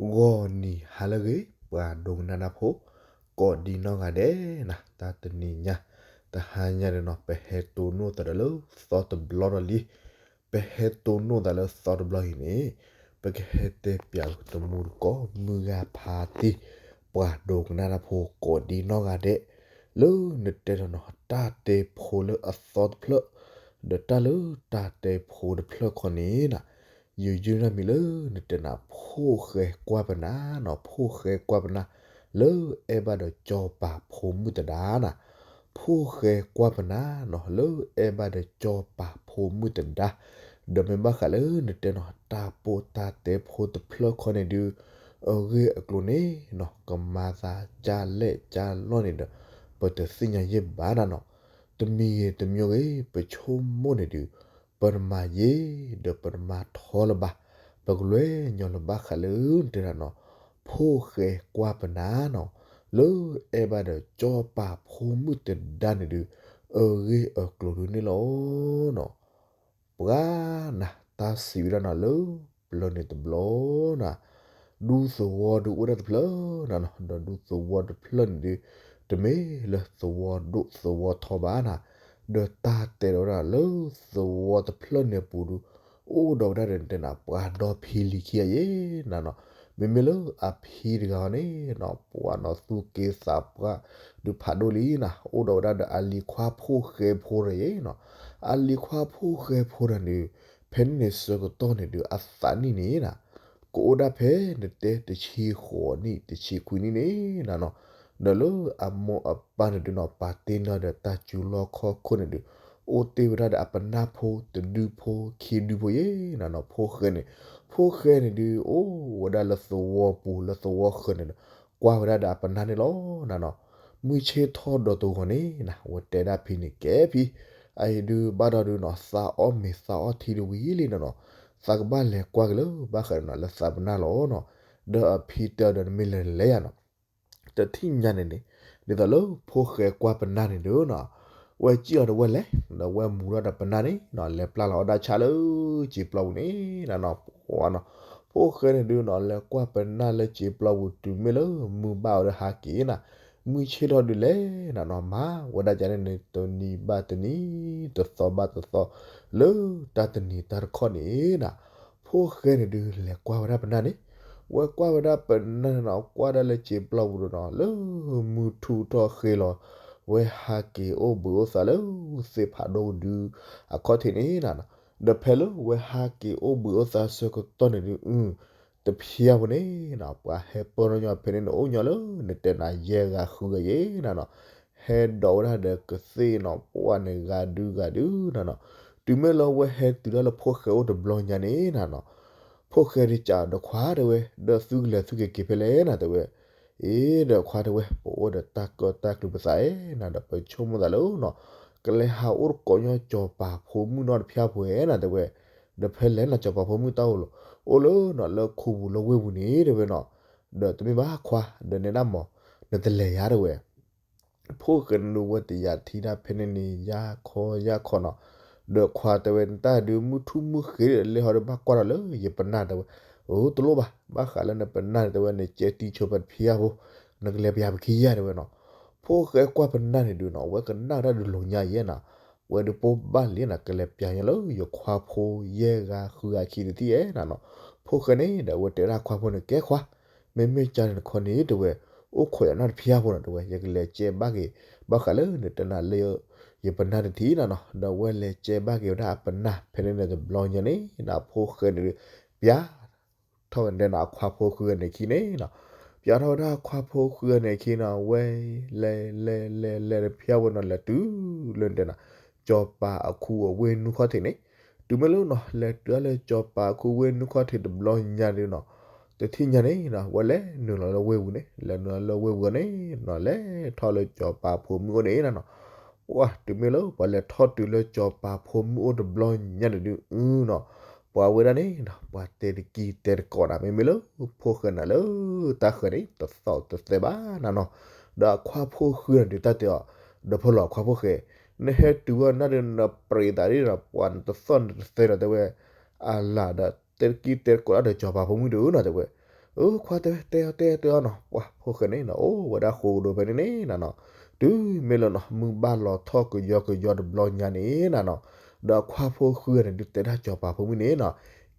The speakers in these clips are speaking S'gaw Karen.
ဂီၤနံၤဟါလၢအဂ့ၤ ပှၤဒိကနၣ်တၢ်ဖိ ကိးဒံနီၢ်ဂၤဒဲးနၤ, တၢ်တနံၤညါ တဟါညါဒီးနီၤ ပဟဲတိၢ်နီၣ်သးဒီးလၢသီတဘျီဒီးလံ. ပဟဲတိၢ်နီၣ်သးလၢသီတဘျီအံၤန့ၣ် ပကဟဲတဲပၠးတမူတကိး မုၢ်ဂၤဖါတံၢ် ပှၤဒိကနၣ်တၢ်ဖိကိးဒံနီၢ်ဂၤဒဲး လၢနတဲဒီးနီၤ တၢ်တဲဖိလၢအသီတဖျၢၣ်, ဒီးတၢ်လၢတၢ်တဲဖိတဖျၢၣ်ခီန့ၣ်နၤ ယယုၢ်န့ၢ်မံၤလၢနတဲနၤ ဖိၣ်ဃဲကွၢ်ပနၢ်နီၤ, ဖိၣ်ဃဲကွၢ်ပနၢ် လၢအဲၣ်ဘၣ်ဒီးစီၤပၤဖိမုၣ်တဒါနၤ, ဖိၣ်ဃဲကွၢ်ပနၢ်နီၤ လၢအဲၣ်ဘၣ်ဒီးစီၤပၤဖိမုၣ်တဒါ, ဒီးမ့ၢ်ဘၣ်ဃးလၢနတဲနီၤ တၢ်ပိာ်တၢ်တဲဖိတဖျၢၣ်ခီန့ၣ်ဒုး အဂ့ၢ်အကျိၤန့ၣ်နီၤ ကမၤသးကၢ်လဲၣ်ကၢ်လီၢ်န့ၣ်ဒီး ပတသ့ၣ်ညါယဲၢ်ဘၣ်နၤနီၤ, တမံၤဂ့ၤတမံၤဂ့ၤ ပဆိကမိၣ်န့ၣ်ဒုး ပတမၤယဲၢ် ဒီးပတမၤထီလၢၤဘၣ်, ပကလဲၤညီလၢၤဘၣ်ဃးလၢနတဲနၤနီၤ, ဖိၣ်ဃဲကွၢ်ပနၢ်နီၤ လၢအဲၣ်ဘၣ်ဒီးစီၤပၤဖိမုၣ်တဒါန့ၣ်ဒုး အဂ့ၢ်အကျိၤဒုးန့ၣ်လီၤနီၤ. ပှၤနၤ တၢ်စံးဝဲဒၣ်နၤလၢပျၢၤန့ၣ်တဘျီနၤ, ဒူသဝီဒုးအိၣ်ဒၣ်တဖျၢၣ်နၤနီၤ, ဒီးဒူသဝီတဖျၢၣ်န့ၣ်ဒုး တမ့ၢ်လၢသဝီဒိၣ်သဝီထီဘၣ်နၤ, ဒီးတၢ်တဲဒီးဝဲဒၣ်လၢသဝီတဖျၢၣ်န့ၣ်အပူၤဒုး အိၣ်ဒီးဝဲဒၣ်ဒီးနတဲနၤ ပှၤဒီဖံလံၤခံဂၤယဲနၤနီၤ, မ့မ့ၢ်လၢအဖံတဂၤန့ၣ်နီၤ ပှၤနီၤသူၣ်က့သးပှၢ်ဒုးဖးဒိၣ်လံနၤ, အိၣ်ဒီးဝဲဒၣ်ဒီးအလံၤခွါဖိၣ်ဃဲဖိတဂၤယဲနၤ, အလံၤခွါဖိၣ်ဃဲဖိတဂၤန့ၣ် ဖဲန့ၣ်န့ၣ်ဆၢကတီၢ်န့ၣ်ဒုး အသးနံၣ်န့ၣ်နၤ ကအိၣ်ဒၣ်ဖဲနတဲတဆံဃိးနံၣ် တဆံခွံနံၣ်န့ၣ်နၤနီၤ, ဒီးလၢအမိၢ်အပၢ်န့ၣ်ဒုးနီၤ ပာ်တ့ၢ်နီၢ်ဒီးတၢ်စူၤလီၢ်ခီၣ်ခိၣ်န့ၣ်ဒုး အိၣ်တ့ၢ်ဝဲဒၣ်ဒီးအပနၢ်ဖိတဒုဖိခံဒုဖိယဲနၤနီၤ, ဖိၣ်ဃဲန့ၣ်, ဖိၣ်ဃဲန့ၣ်ဒုး အိၣ်ဝဲဒၣ်လၢသဝီပူၤလၢသဝီဃၢၤန့ၣ်ဒီး ကွၢ်ဝဲဒၣ်ဒီးအပနၢ်န့ၣ်လီၤနၤနီၤ, မုၢ်ဆ့ၣ်ထီၣ်ဒီးတဂီၤန့ၣ်နၤ ဝဲတဲဒၣ်ဖံန့ၣ် ကဲဖံ, အအံၤဒုးဘၣ်ဒီးဒုးနီၤ သးအီၣ်မ့ၤသးအီၣ်ထံဒုးဝံၤလံနၤနီၤ, သးကဘၣ်လဲၤကွၢ်က့ၤလၢဘၣ်ဃးဒီးနီၤ လၢသးပနၢ်လီၤနီၤ, ဒီးအဖံတဲအီၤဒီး နမ့ၢ်လဲၤလဲၤယၤနီၤ တထံၣ်ညါန့ၣ်န့ၣ် ဒ်သိးလၢဖိၣ်ဃဲကွၢ်ပနၢ်န့ၣ်ဒုးနီၤ, ဝဲစံၣ်အီၤဒီးဝဲလဲၤ, ဒီးဝဲမူထီၣ်ဒီးပနၢ်န့ၣ်နီၤ လဲၤပျၢ်လီၤအီၣ်ဒၣ်ဆၣ်လၢစံာ်ပျီပူၤန့ၣ်နၤနီၤ, ပှၤနီၤ, ဖိၣ်ဃဲန့ၣ်ဒုးနီၤ လဲၤကွၢ်ပနၢ်လၢစံာ်ပျီပူၤ တုၤမ့ၢ်လၢမုၢ်ဘၣ်ဝဲဒီးဟးက့ၤနၤ, မုၢ်ဆ့ၣ်ထီၣ်ဒုးလဲၤနၤနီၤ, မၤဝဲဒၣ်ကန့ၣ်န့ၣ် တနံၤဘၣ်တနံၤ တသီဘၣ်တသီ လၢတၢ်တနံၤတၢ်တခီန့ၣ်နၤ ဖိၣ်ဃဲန့ၣ်ဒုး လဲၤကွၢ်ဝဲဒၣ်ပနၢ်န့ၣ်, ဝဲကွၢ်ဝဲဒၣ်ပနၢ်န့ၣ်နီၤ ကွၢ်ဒၣ်လၢစံာ်ပျီပူၤဒီးနီၤ လၢမုၢ်ထူၣ်ထီၣ်ဃ့လီၤ, ဝဲဟးက့ၤအိၣ်ဘှံးအိၣ်သါလၢသ့ၣ်ဖးဒိၣ်ဒုး အခီၣ်ထံးန့ၣ်နၤနီၤ, ဒီးဖဲလၢဝဲဟးက့ၤအိၣ်ဘှံးအိၣ်သါဆၢကတီၢ်န့ၣ်ဒုး အု တဖျါပူၤန့ၣ်နီၤ ပှၤဟဲပၢၢ်ထီၣ်ညီဖဲန့ၣ်န့ၣ် အိၣ်ညီလၢနတဲနၤ ယဲၢ်ဂၤဃုဂၤယဲနၤနီၤ, ဟဲဒိးဝဲဒၣ်ဒီးကသ့ၣ်နီၤ ပှၢ်န့ၣ်ဂၤဒုဂၤဒုနၤနီၤ, တုၤမ့ၢ်လၢဝဲဟဲတုၤဒၣ်လၢဖိၣ်ဃဲအိၣ်တဘျီညါန့ၣ်နၤနီၤ, ဖိၣ်ဃဲဒုးစံးဒီးခွါတဲဝဲ ဒီးသုကလဲၤသုကက့ၤဖဲလဲၣ်နၤတဲဝဲ, အ့ ဒီးခွါတဲဝဲ ပအိၣ်ဒီးတၢ်ကၢတၢ်ကျူပသးဧါနၤ ဒီးပဆိကမိၣ်သးလၢနီၤ ကလဲၤဟးအိၣ်တကိးညီစီၤပၤဖိမုၣ်နီတဖျါပူၤဧါနၤတဲဝဲ, ဒီးဖဲလဲၣ်နၤ စီၤပၤဖိမုၣ်တၢ်အိၣ်လီၤ, အိၣ်လၢနီၤလၢခူပူၤလၢဝ့ၢ်ပူၤန့ၣ်တဲဝဲနီၤ, ဒီးတမ့ၢ်ဘၣ်ခွါ ဒီးနဲဒၣ်မး နတလဲၤယါတဲဝဲ ဖိၣ်ဃဲန့ၣ်ဒုးဝဲတယာ်ထံတၢ်ဖဲန့ၣ်န့ၣ် ယါခီယါခီနီၤ, ဒီးခွါတဲဝဲ နတၢ်ဒုးမုၢ်ထူၣ်မုၢ်ဃ့ဒီးလဲၤဟီဒီးဘၣ်ကွၢ်ဒီးလၢယပနၢ်တဲဝဲ, အိၣ်တလိၣ်ဘၣ် ဘၣ်ဃးလၢနပနၢ်န့ၣ်တဲဝဲ နကဲတံဆိဖဲတဖျါဖိ, နကလဲၤပယါပခံယါတဲဝဲနီၤ, ဖိၣ်ဃဲကွၢ်ပနၢ်န့ၣ်ဒုးနီၤ ဝဲကနၣ်တၢ်ဒုးလိာ်ညါယဲနၤ, ဝဲဒုးပိာ်ဘၣ်လံနၤ ကလဲၤပျးညီလၢယခွါဖိယဲၢ်ဂၤဃုဂၤခံတထံၣ်ဧါနၤနီၤ, ဖိၣ်ဃဲန့ၣ်ဒီးဝဲတဲဒၣ်ခွါဖိန့ၣ် ကဲခွါ မ့မ့ၢ်ကၢန့ၣ်တခီန့ၣ်တဲဝဲ, အိၣ်ခိးယၤနီတဖျါဖိနီၤတဲဝဲ ယကလဲၤကဲဘၣ်က့ၤ ဘၣ်ဃးလၢနတဲနၤလၢ ယပနၢ်တထံၣ်နၤနီၤ, ဒီးဝဲလဲၤကဲဘၣ်က့ၤဝဲဒၣ်အပနၢ်ဖဲန့ၣ်န့ၣ်တဘျီညါန့ၣ်နၤ ဖိၣ်ဃဲန့ၣ်ဒုး ပျး ထီၣ်ဝဲဒၣ်နၤအခွါဖိဃုဂၤန့ၣ်ခံန့ၣ်နီၤ, ပျးထီၣ်ဝဲဒၣ်အခွါဖိဃုဂၤန့ၣ်ခံနီၤ ဝဲ လဲၤလဲၤလဲၤလဲၤတဖျါဝဲနီၤ လဲၤတုၤလၢတဲနၤ စီၤပၤအခူအဝ့ၢ်နူခီၣ်ထံးန့ၣ်, တုၤမ့ၢ်လၢနီၤ လဲၤတုၤလၢစီၤပၤအခူဝ့ၢ်နူခီၣ်ထံးတဘျီညါဒုးနီၤ, တထံၣ်ညါန့ၣ်နီၤ ဝဲလဲၤနုာ်လီၤလၢဝ့ၢ်ပူၤန့ၣ် လဲၤနုာ်လီၤလၢဝ့ၢ်ပူၤန့ၣ်နီၤ လဲၤထီၣ်လၢစီၤပၤဖိမုၣ်အိၣ်န့ၣ်နၤနီၤ, ပှၤ တုၤမ့ၢ်လၢပှၤလဲၤထီၣ်တုၤလၢစီၤပၤဖိမုၣ်အိၣ်တဘျီညါန့ၣ်ဒုး အုနီၤ, ပှၤဝဲဒၣ်န့ၣ်နီၤ ပှၤတဲတကံတဲတကိးနၤ မ့မ့ၢ်လၢ ဖိၣ်ဃဲနၤလၢ တၢ်ဃဲၤန့ၣ် တသီၣ်တသဲဘၣ်နၤနီၤ, ဒီးအခွါဖိဃုဂၤန့ၣ်ဒုး တၢ်တဲအီၤ, ဒီးဖဲလီၤအခွါဖိဃဲ, နဟဲတုၤဝဲနၤဒီးနပြံးသးဒ်နီၤ ပှၤနတသီၣ်နတသဲဒီးတဲဝဲ, အလၤဒီးတဲတကံတဲတကိးဒီးစီၤပၤဖိမုၣ်ဒုးနီၤတဲဝဲ, အၢ ခွါတဲတဲတဲတဲအီၤနီၤ, ပှၤဖိၣ်ဃဲန့ၣ်နီၤ အိၣ်ဝဲဒၣ်ဃိးကဒီးဖဲန့ၣ်န့ၣ်နၤနီၤ, တုၤမ့ၢ်လၢနီၤ မုၢ်ဘၣ်လီၤထီၣ်ကယီကယီတဘျီညါန့ၣ်နၤနီၤ, ဒီးခွါဖိဃုဂၤန့ၣ်ဒုးတဲဒၣ်စီၤပၤဖိမုၣ်န့ၣ်နီၤ,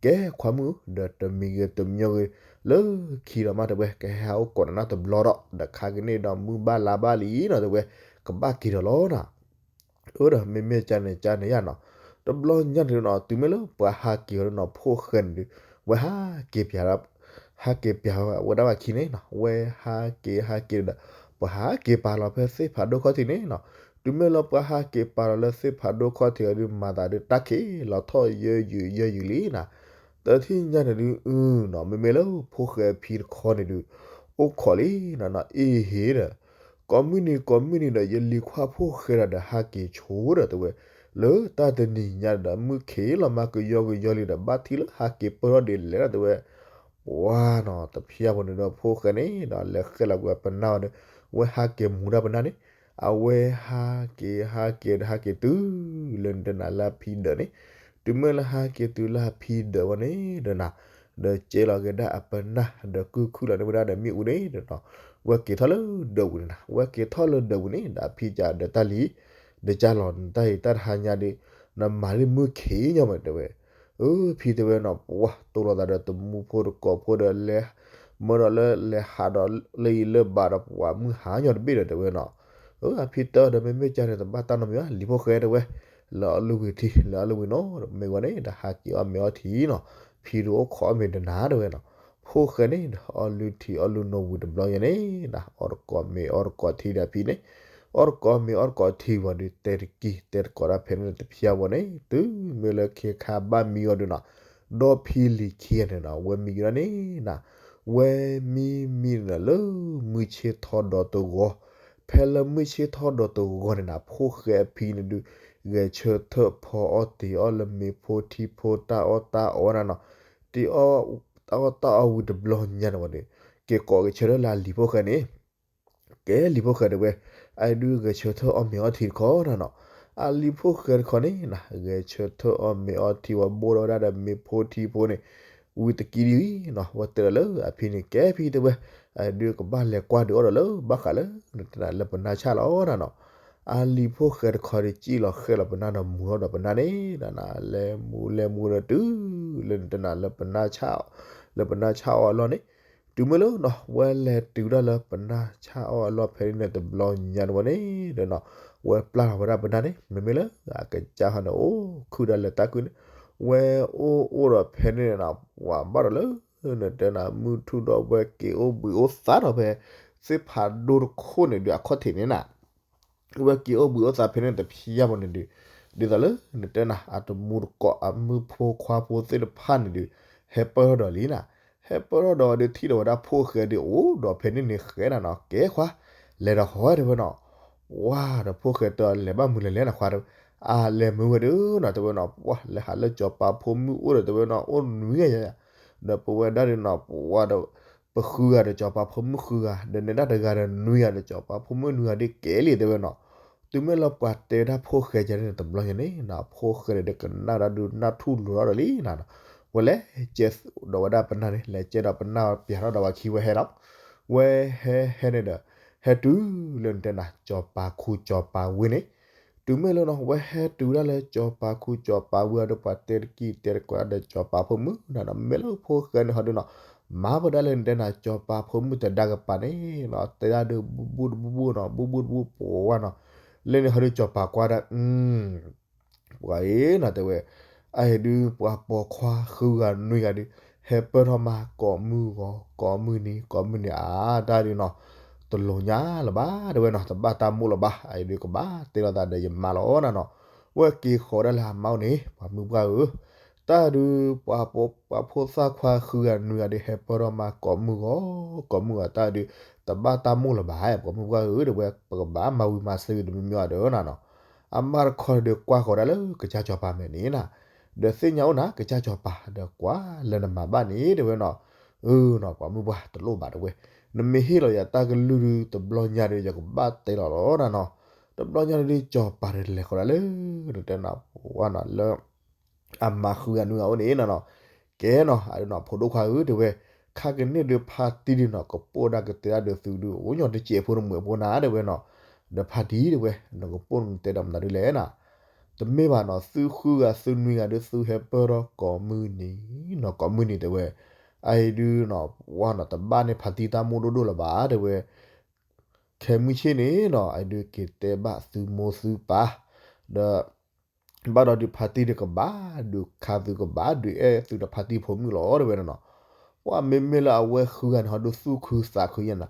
ကဲခွါမုၣ်ဧၢ ဒီးတမံၤဂ့ၤတမံၤဂ့ၤ လၢခံဒီးမးတဲဝဲ ကဟဲဟးအိၣ်ကိးနၤနီတဘျီဒီး ဒီးခါက့ၤန့ၣ်ဒီးမုၢ်ဘၣ်လါဘၣ်လံနီၤတဲဝဲ ကဘၣ်က့ၤဒီးလီၤနၤ အၢ ဒီးမ့မ့ၢ်ကန့ၣ်ကန့ၣ်ယါနီၤ, တဘျီညါန့ၣ်နီၤ တုၤမ့ၢ်လၢပှၤဟးက့ၤအီၤဒီးနီၤ ဖိၣ်ဃဲန့ၣ်ဒုး ဝဲဟးက့ၤပၠးဒီး ဟးက့ၤပၠးဝဲဒၣ်ဘၣ်ခံန့ၣ်နီၤ ဝဲဟးက့ၤဟးက့ၤဒီး ပှၤဟးက့ၤပာ်လီၤဖဲသ့ၣ်ဖးဒိၣ်ခီၣ်ထံးန့ၣ်နီၤ, တုၤမ့ၢ်လၢပှၤဟးက့ၤပာ်လီၤလၢသ့ၣ်ဖးဒိၣ်ခီၣ်ထံးအီၤဒုး မၤသးဒုးတၢ်ခံးလီၤထီၣ်ယၢယုာ်ယၢယုာ်လံနၤ, တထံၣ်ညါန့ၣ်ဒုး အနီၤ မ့မ့ၢ်လၢဖိၣ်ဃဲအဖံတခီန့ၣ်ဒုး အိၣ်ခိးလံနီၤနီၤ အ့ဟ့ဒီး ကိးမုၢ်နံၤကိးမုၢ်နံၤဒီး ယလံၤခွါဖိၣ်ဃဲဒီး ဟးက့ၤဆိဒီးတဲဝဲ, လၢတၢ်တနံၤညါဒီး မုၢ်ခံးလီၤမးကယီကယီလံဒီး ဘၣ်ထံၣ်လၢဟးက့ၤပၢၢ်ထီၣ်ဒ်လဲၣ်ဒီးတဲဝဲ, ပှၤနီၤ တဖျၢၣ်ဖိန့ၣ်ဒီး ဖိၣ်ဃဲန့ၣ်ဒီး လဲၤဃဲလီၤကွံာ်အပနၢ်အီၤဒီး ဝဲဟးက့ၤမူၤဒၣ်ပနၢ်န့ၣ်, အဝဲဟးက့ၤဟးက့ၤဒီး ဟးက့ၤတုၤ လၢနတဲနၤလၢအဖံဒၢးန့ၣ်, တုၤမ့ၢ်လၢဟးက့ၤတုၤလၢအဖံဒၢးဝဲန့ၣ်ဒီးနၤ, ဒီးကဲလီၤက့ၤဒၣ်အပနၢ် ဒီးကုၢ်ခုၣ်လီၤန့ၢ်ဝဲဒၣ်ဒီးမ့ၣ်အူန့ၣ်ဒီးနီၤ, ဝဲက့ၤထီၣ်လၢဒၢးပူၤန့ၣ်နၤ, ဝဲက့ၤထီၣ်လၢဒၢးပူၤန့ၣ် ဒီးအဖံကဒီးတၢ်လံ, ဒီးကၢ်လီၤနတၢ်အံၤတၢ်တဟါညါဒီး နမၤလၢမုၢ်ခံးညီမးတဲဝဲ, အၢ ဖံတဲဝဲနီၤ ပှၤတိၢ်လိာ်သးဒီးတမူဖိတကိးဖိဒီး လဲၤ မၢဒီးလၢလဲၤဟးဒီးလၢအံၤလၢဘၣ်ဒီး ပှၤမုၢ်ဟါညီတဘ့ၣ်ဒီးတဲဝဲနီၤ, အၢ အဖံတဲအီၤဒီး မ့မ့ၢ်ကန့ၣ် တဘၣ်တၢ်နီတမံၤဘၣ် လံၤဖိၣ်ဃဲတဲဝဲ, လဲၤအီၣ်လုၢ်ဝံၤထံ လဲၤအီၣ်လုၢ်ဝံၤနီၤ မ့ၢ်ဝဲန့ၣ်ဒီး ဟးက့ၤအီၣ်မ့ၤအီထံနီၤ, ဖံဒုးအိၣ်ခိးအီၣ်မ့ၤဒီးနၤတဲဝဲနီၤ, ဖိၣ်ဃဲန့ၣ်ဒီး အီၣ်လုၢ်ထံအီၣ်လုၢ်နိဝံၤတဘျီညါန့ၣ်နၤ အီၣ်တကိးမ့ၤအီၣ်တကိးထံဒီးအဖံန့ၣ်, အီၣ်တကိးမ့ၤအီၣ်တကိးထံဝံၤဒီး တဲတကံၢ်တဲတကိးဒၣ်ဖဲန့ၣ်တဖျၢၣ်ဖိန့ၣ် တုၤမ့ၢ်လၢခဲခါဘၣ်မံအီၤဒုးနီၤ, ဒီဖံလံၤခံဂၤန့ၣ်နီၤ ဝဲမံဒၣ်န့ၣ်နၤ, ဝဲမံမံန့ၣ်နၤ လၢမုၢ်ဆ့ၣ်ထီၣ်ဒီးတဂီၤ, ဖဲလၢမုၢ်ဆ့ၣ်ထီၣ်ဒီးတဂီၤန့ၣ်နၤ ဖိၣ်ဃဲအဖံန့ၣ်ဒုး ဂဲၤဆၢထၢၣ်ဖီအီၣ်တ့ၤအီၣ်လၢမ့ၤဖိထံဖိ တၢ်အီၣ်တၢ်အီနၤနီၤ, တ့ၤအီၣ်တၢ်အီၣ်တၢ်အီဝံၤတဘျီညါန့ၣ်ဝဲဒီး က့ၤကိးက့ၤဆၢထၢၣ်လၢအလံၤဖိၣ်ဃဲန့ၣ် ကဲလံၤဖိၣ်ဃဲတဲဝဲ, အဒုးဂဲၤဆၢထၢၣ်အီၣ်မ့ၤအီထံတခီနၤနီၤ, အလံၤဖိၣ်ဃဲတခီန့ၣ်နၤ ဂဲၤဆၢထၢၣ်အီၣ်မ့ၤအီထံဝဲဘိၣ်ထီၣ်ဝဲဒၣ်ဒီးမ့ၤဖိထံဖိန့ၣ်, ဝံၤတကံဒ်အံၤနီၤ ဝဲတဲဒီးလၢအဖံန့ၣ် ကဲဖံတဲဝဲ, အဒုးကဘၣ်လဲၤကွၢ်ဒုးအီၣ်ဒီးလၢဘၣ်ဃးလၢ နတဲနၤလၢပနၢ်ဆၣ်လီၤနၤနီၤ, အလံၤဖိၣ်ဃဲတခီဒီး စံၣ်လီၤဃဲလီၤပနၢ်ဒီးမူၤထီၣ်ဒီးပနၢ်န့ၣ်နၤ လဲၤမူၤလဲၤမူၤဒီးတုၤ လၢနတဲနၤလၢပနၢ်ဆၣ် လၢပနၢ်ဆၣ်အီၣ်အလီၢ်န့ၣ်, တုၤမ့ၢ်လၢနီၤ ဝဲလဲၤတုၤဒၣ်လၢပနၢ်ဆၣ်အီၣ်အလီၢ်ဖဲန့ၣ်န့ၣ်တဘျီညါန့ၣ်ဝဲန့ၣ်ဒီးနီၤ, ဝဲပျၢ်လီၤဝဲဒၣ်ပနၢ်န့ၣ် မ့မ့ၢ်လၢအကစၢ်ဟီန့ၣ် အိၣ်ခုၣ်ဒၣ်လဲာ်တၢ်ခုၣ်န့ၣ်, ဝဲအိၣ်အိၣ်ဒီးဖဲန့ၣ်နၤ ပှၤဘၣ်ဒီးလၢ နတဲနၤ မုၢ်ထူၣ်ဒီးဝဲက့ၤအိၣ်ဘှံးအိၣ်သါဒီးဖဲ သ့ၣ်ဖးဒိၣ်တခိၣ်န့ၣ်ဒုး အခီၣ်ထံးန့ၣ်နၤ ဝဲက့ၤအိၣ်ဘှံးအိၣ်သါဖဲန့ၣ်တဖျၢၣ်ဖိန့ၣ်ဒုး, ဒ်သိးလၢနတဲနၤ အတမူတကိး အမုၢ်ဖိခွါဖိသ့ၣ်တဖၣ်န့ၣ်ဒုး ဟဲပၢၢ်ထီၣ်ဒီးလံနၤ, ဟဲပၢၢ်ထီၣ်ဒီးဒုးထံၣ်ဒီးဝဲဒၣ်ဖိၣ်ဃဲဒုး အိၣ်ဒီးဖဲန့ၣ်န့ၣ်ဃဲနၤနီၤ ကဲခွါ လဲၤဒီးဟီတဲဝဲနီၤ, ဝါဒီးဖိၣ်ဃဲတဲအီၤ လဲၤဘၣ်မုာ်လဲၤလဲၣ်နခွါတဲဝဲ, အလဲၤမုာ်ဝဲဒုးနီၤ တဲဝဲနီၤ ပှၤလဲၤဟးလၢစီၤပၤဖိမုၣ်အိၣ်ဒီးတဲဝဲနီၤ အိၣ်နွံဂၤယၤယၤ, ဒီးပဝဲဒၣ်ဒုးနီၤ ပဝဲဒီး ပဃုဂၤဒီးစီၤပၤဖိမုၣ်ဃုဂၤ ဒီးနဲဒၣ်တဂၤဒီးနွံဂၤဒီးစီၤပၤဖိမုၣ်နွံဂၤဒ်ကဲလံတဲဝဲနီၤ, တုၤမ့ၢ်လၢပှၤတဲဒၣ်ဖိၣ်ဃဲယၤန့ၣ်တဘျီညါန့ၣ်နီၤ ဖိၣ်ဃဲဒီးကနၣ်ဒၣ်ဒုးနၢ်ထူၣ်လိၤထီၣ်ဒီးလံနၤနီၤ, ဝဲလဲၤကဲဒီးဝဲဒၣ်ပနၢ်န့ၣ် လဲၤကဲဒီးပနၢ်ပၠးထီၣ်ဒီးဝဲခံဝဲဟဲဒီး ဝဲဟဲဟဲန့ၣ်ဒီး ဟဲတုၤလၢနတဲနၤ စီၤပၤခူစီၤပၤဝ့ၢ်န့ၣ်, တုၤမ့ၢ်လၢနီၤ ဝဲဟဲတုၤဒၣ်လၢစီၤပၤခူစီၤပၤဝ့ၢ်အီၤဒီး ပှၤတဲတကံၢ်တဲတကိးဒၣ်ဒီးစီၤပၤဖိမုၣ်နၤနီၤ မ့ၢ်လၢဖိၣ်ဃဲန့ၣ်ဟီဒုးနီၤ မၤပဒၣ်လၢနတဲနၤ စီၤပၤဖိမုၣ်တဒါကပၤန့ၣ်နီၤ တဲဒၣ်ဒုး ဘူးဘူးတဘူးဘူးနီၤ ဘူးဘူးတဘူးပဝါနီၤ, လၢန့ၣ်ဟီဒုးစီၤပၤကွၢ်ဒၣ် ပှၤအံၤနီၤတဲဝဲ, အအံၤဒုးပှၤပိာ်ခွါဃုဂၤနွံဂၤဒုး ဟဲပၢၢ်ထီၣ်မး ကိးမုၢ်ဂီၤ ကိးမုၢ်နံၤ ကိးမုၢ်နံၤအါ တၢ်ဒုးနီၤ တလိၤညါလၢၤဘၣ်တဲဝဲနီၤ တဘၣ်တၢ်မိၣ်လၢၤဘၣ် အအံၤဒုးကဘၣ်တဲလိာ်သးဒီးယမါလီၤနၤနီၤ, ဝဲက့ၤဃီၤဒၣ်လၢအမါအိၣ်န့ၣ် ပှၤမုၢ်ပှၢ်ဧၢ, တၢ်ဒုး ပှၤဖိသၣ်ခွါဃုဂၤနွံဂၤဒုး ဟဲပၢၢ်ထီၣ်မး ကိးမုၢ်ဂီၤ ကိးမုၢ်ဂီၤ တၢ်ဒုး တဘၣ်တၢ်မိၣ်လၢၤဘၣ် ပှၤမုၢ်ပှၢ်ဧၢ တဲဝဲ ပကဘၣ်မၤဝံၤမၤစၢၤတမံၤမံၤအီၤဒီးနၤနီၤ, အမါတခီဒုးကွၢ်ဃီၤဒၣ်လၢကစၢ်စီၤပၤမဲာ်န့ၣ်နၤ, ဒီးသ့ၣ်ညါအိၣ်နၤ ကစၢ်စီၤပၤ ဒီးကွၢ်လၢနမၤဘၣ်န့ၣ် တဲဝဲနီၤ, အၢနီၤ ပှၤမုၢ်ပှၢ်တလိၣ်ဘၣ်တဲဝဲ, နမ့ၢ်ဟ့ၣ်လီၤယၤတၢ်ကလုၢ်ဒုးတဘျီညါဒီး ယကဘၣ်တဲလီၤလီၤနၤနီၤ, တဘျီညါဒုးစီၤပၤဒီးလဲၤဃီၤဒၣ်လၢ နတဲနၤ ပဝါနီၤလၢ အမါဃုဂၤနွံဂၤအိၣ်န့ၣ်နၤနီၤ, ကဲနီၤ အဒုးနီၤ ဖိဒိၣ်ခွါဧၢ တဲဝဲ, ခါကန့ၢ်ဒုးဖါတံၢ်ဒုးနီၤ ကပိၢ်ဒၣ်ကတဲဒၣ်ဒုးသုဒုး အိၣ်ညီတစဲးဖိတမုာ်ဖိနၤတဲဝဲနီၤ, ဒီးဖါတံၢ်တဲဝဲ, နကပိၢ်နတဲဒီးမနုၤဒုးလဲၣ်နၤ, တမ့ၢ်ဘၣ်နီၤ သုဃုဂၤသုနွံဂၤဒုးသုဟဲပၢၢ်ထီၣ်ကိးမုၢ်နံၤနီၤ ကိးမုၢ်နံၤတဲဝဲ, အအံၤဒုးနီၤ ဝဲနီၤ တဘၣ်န့ၢ်ဖါတံၢ်တၢ်မိၣ်ဒိၣ်ဒိၣ်လၢၤဘၣ်တဲဝဲ ခဲမုၢ်ဆ့ၣ်န့ၣ်နီၤ အဒုးက့ၤတဲဘၣ်သုမိၢ်သုပၢ်, ဒီး ဘၣ်ဒီးဒုးဖါတံၢ်ဒုးကဘၣ်ဒုးခါသုကဘၣ်ဒုးအဲၣ်သုဒီးဖါတံၢ်ဖိမုၣ်လီၤတဲဝဲနီၤနီၤ, ပှၤမ့မ့ၢ်လၢအဝဲဃုဂၤန့ၣ် ဟီဒုးသူၣ်ခုသးခုယဲနၤ,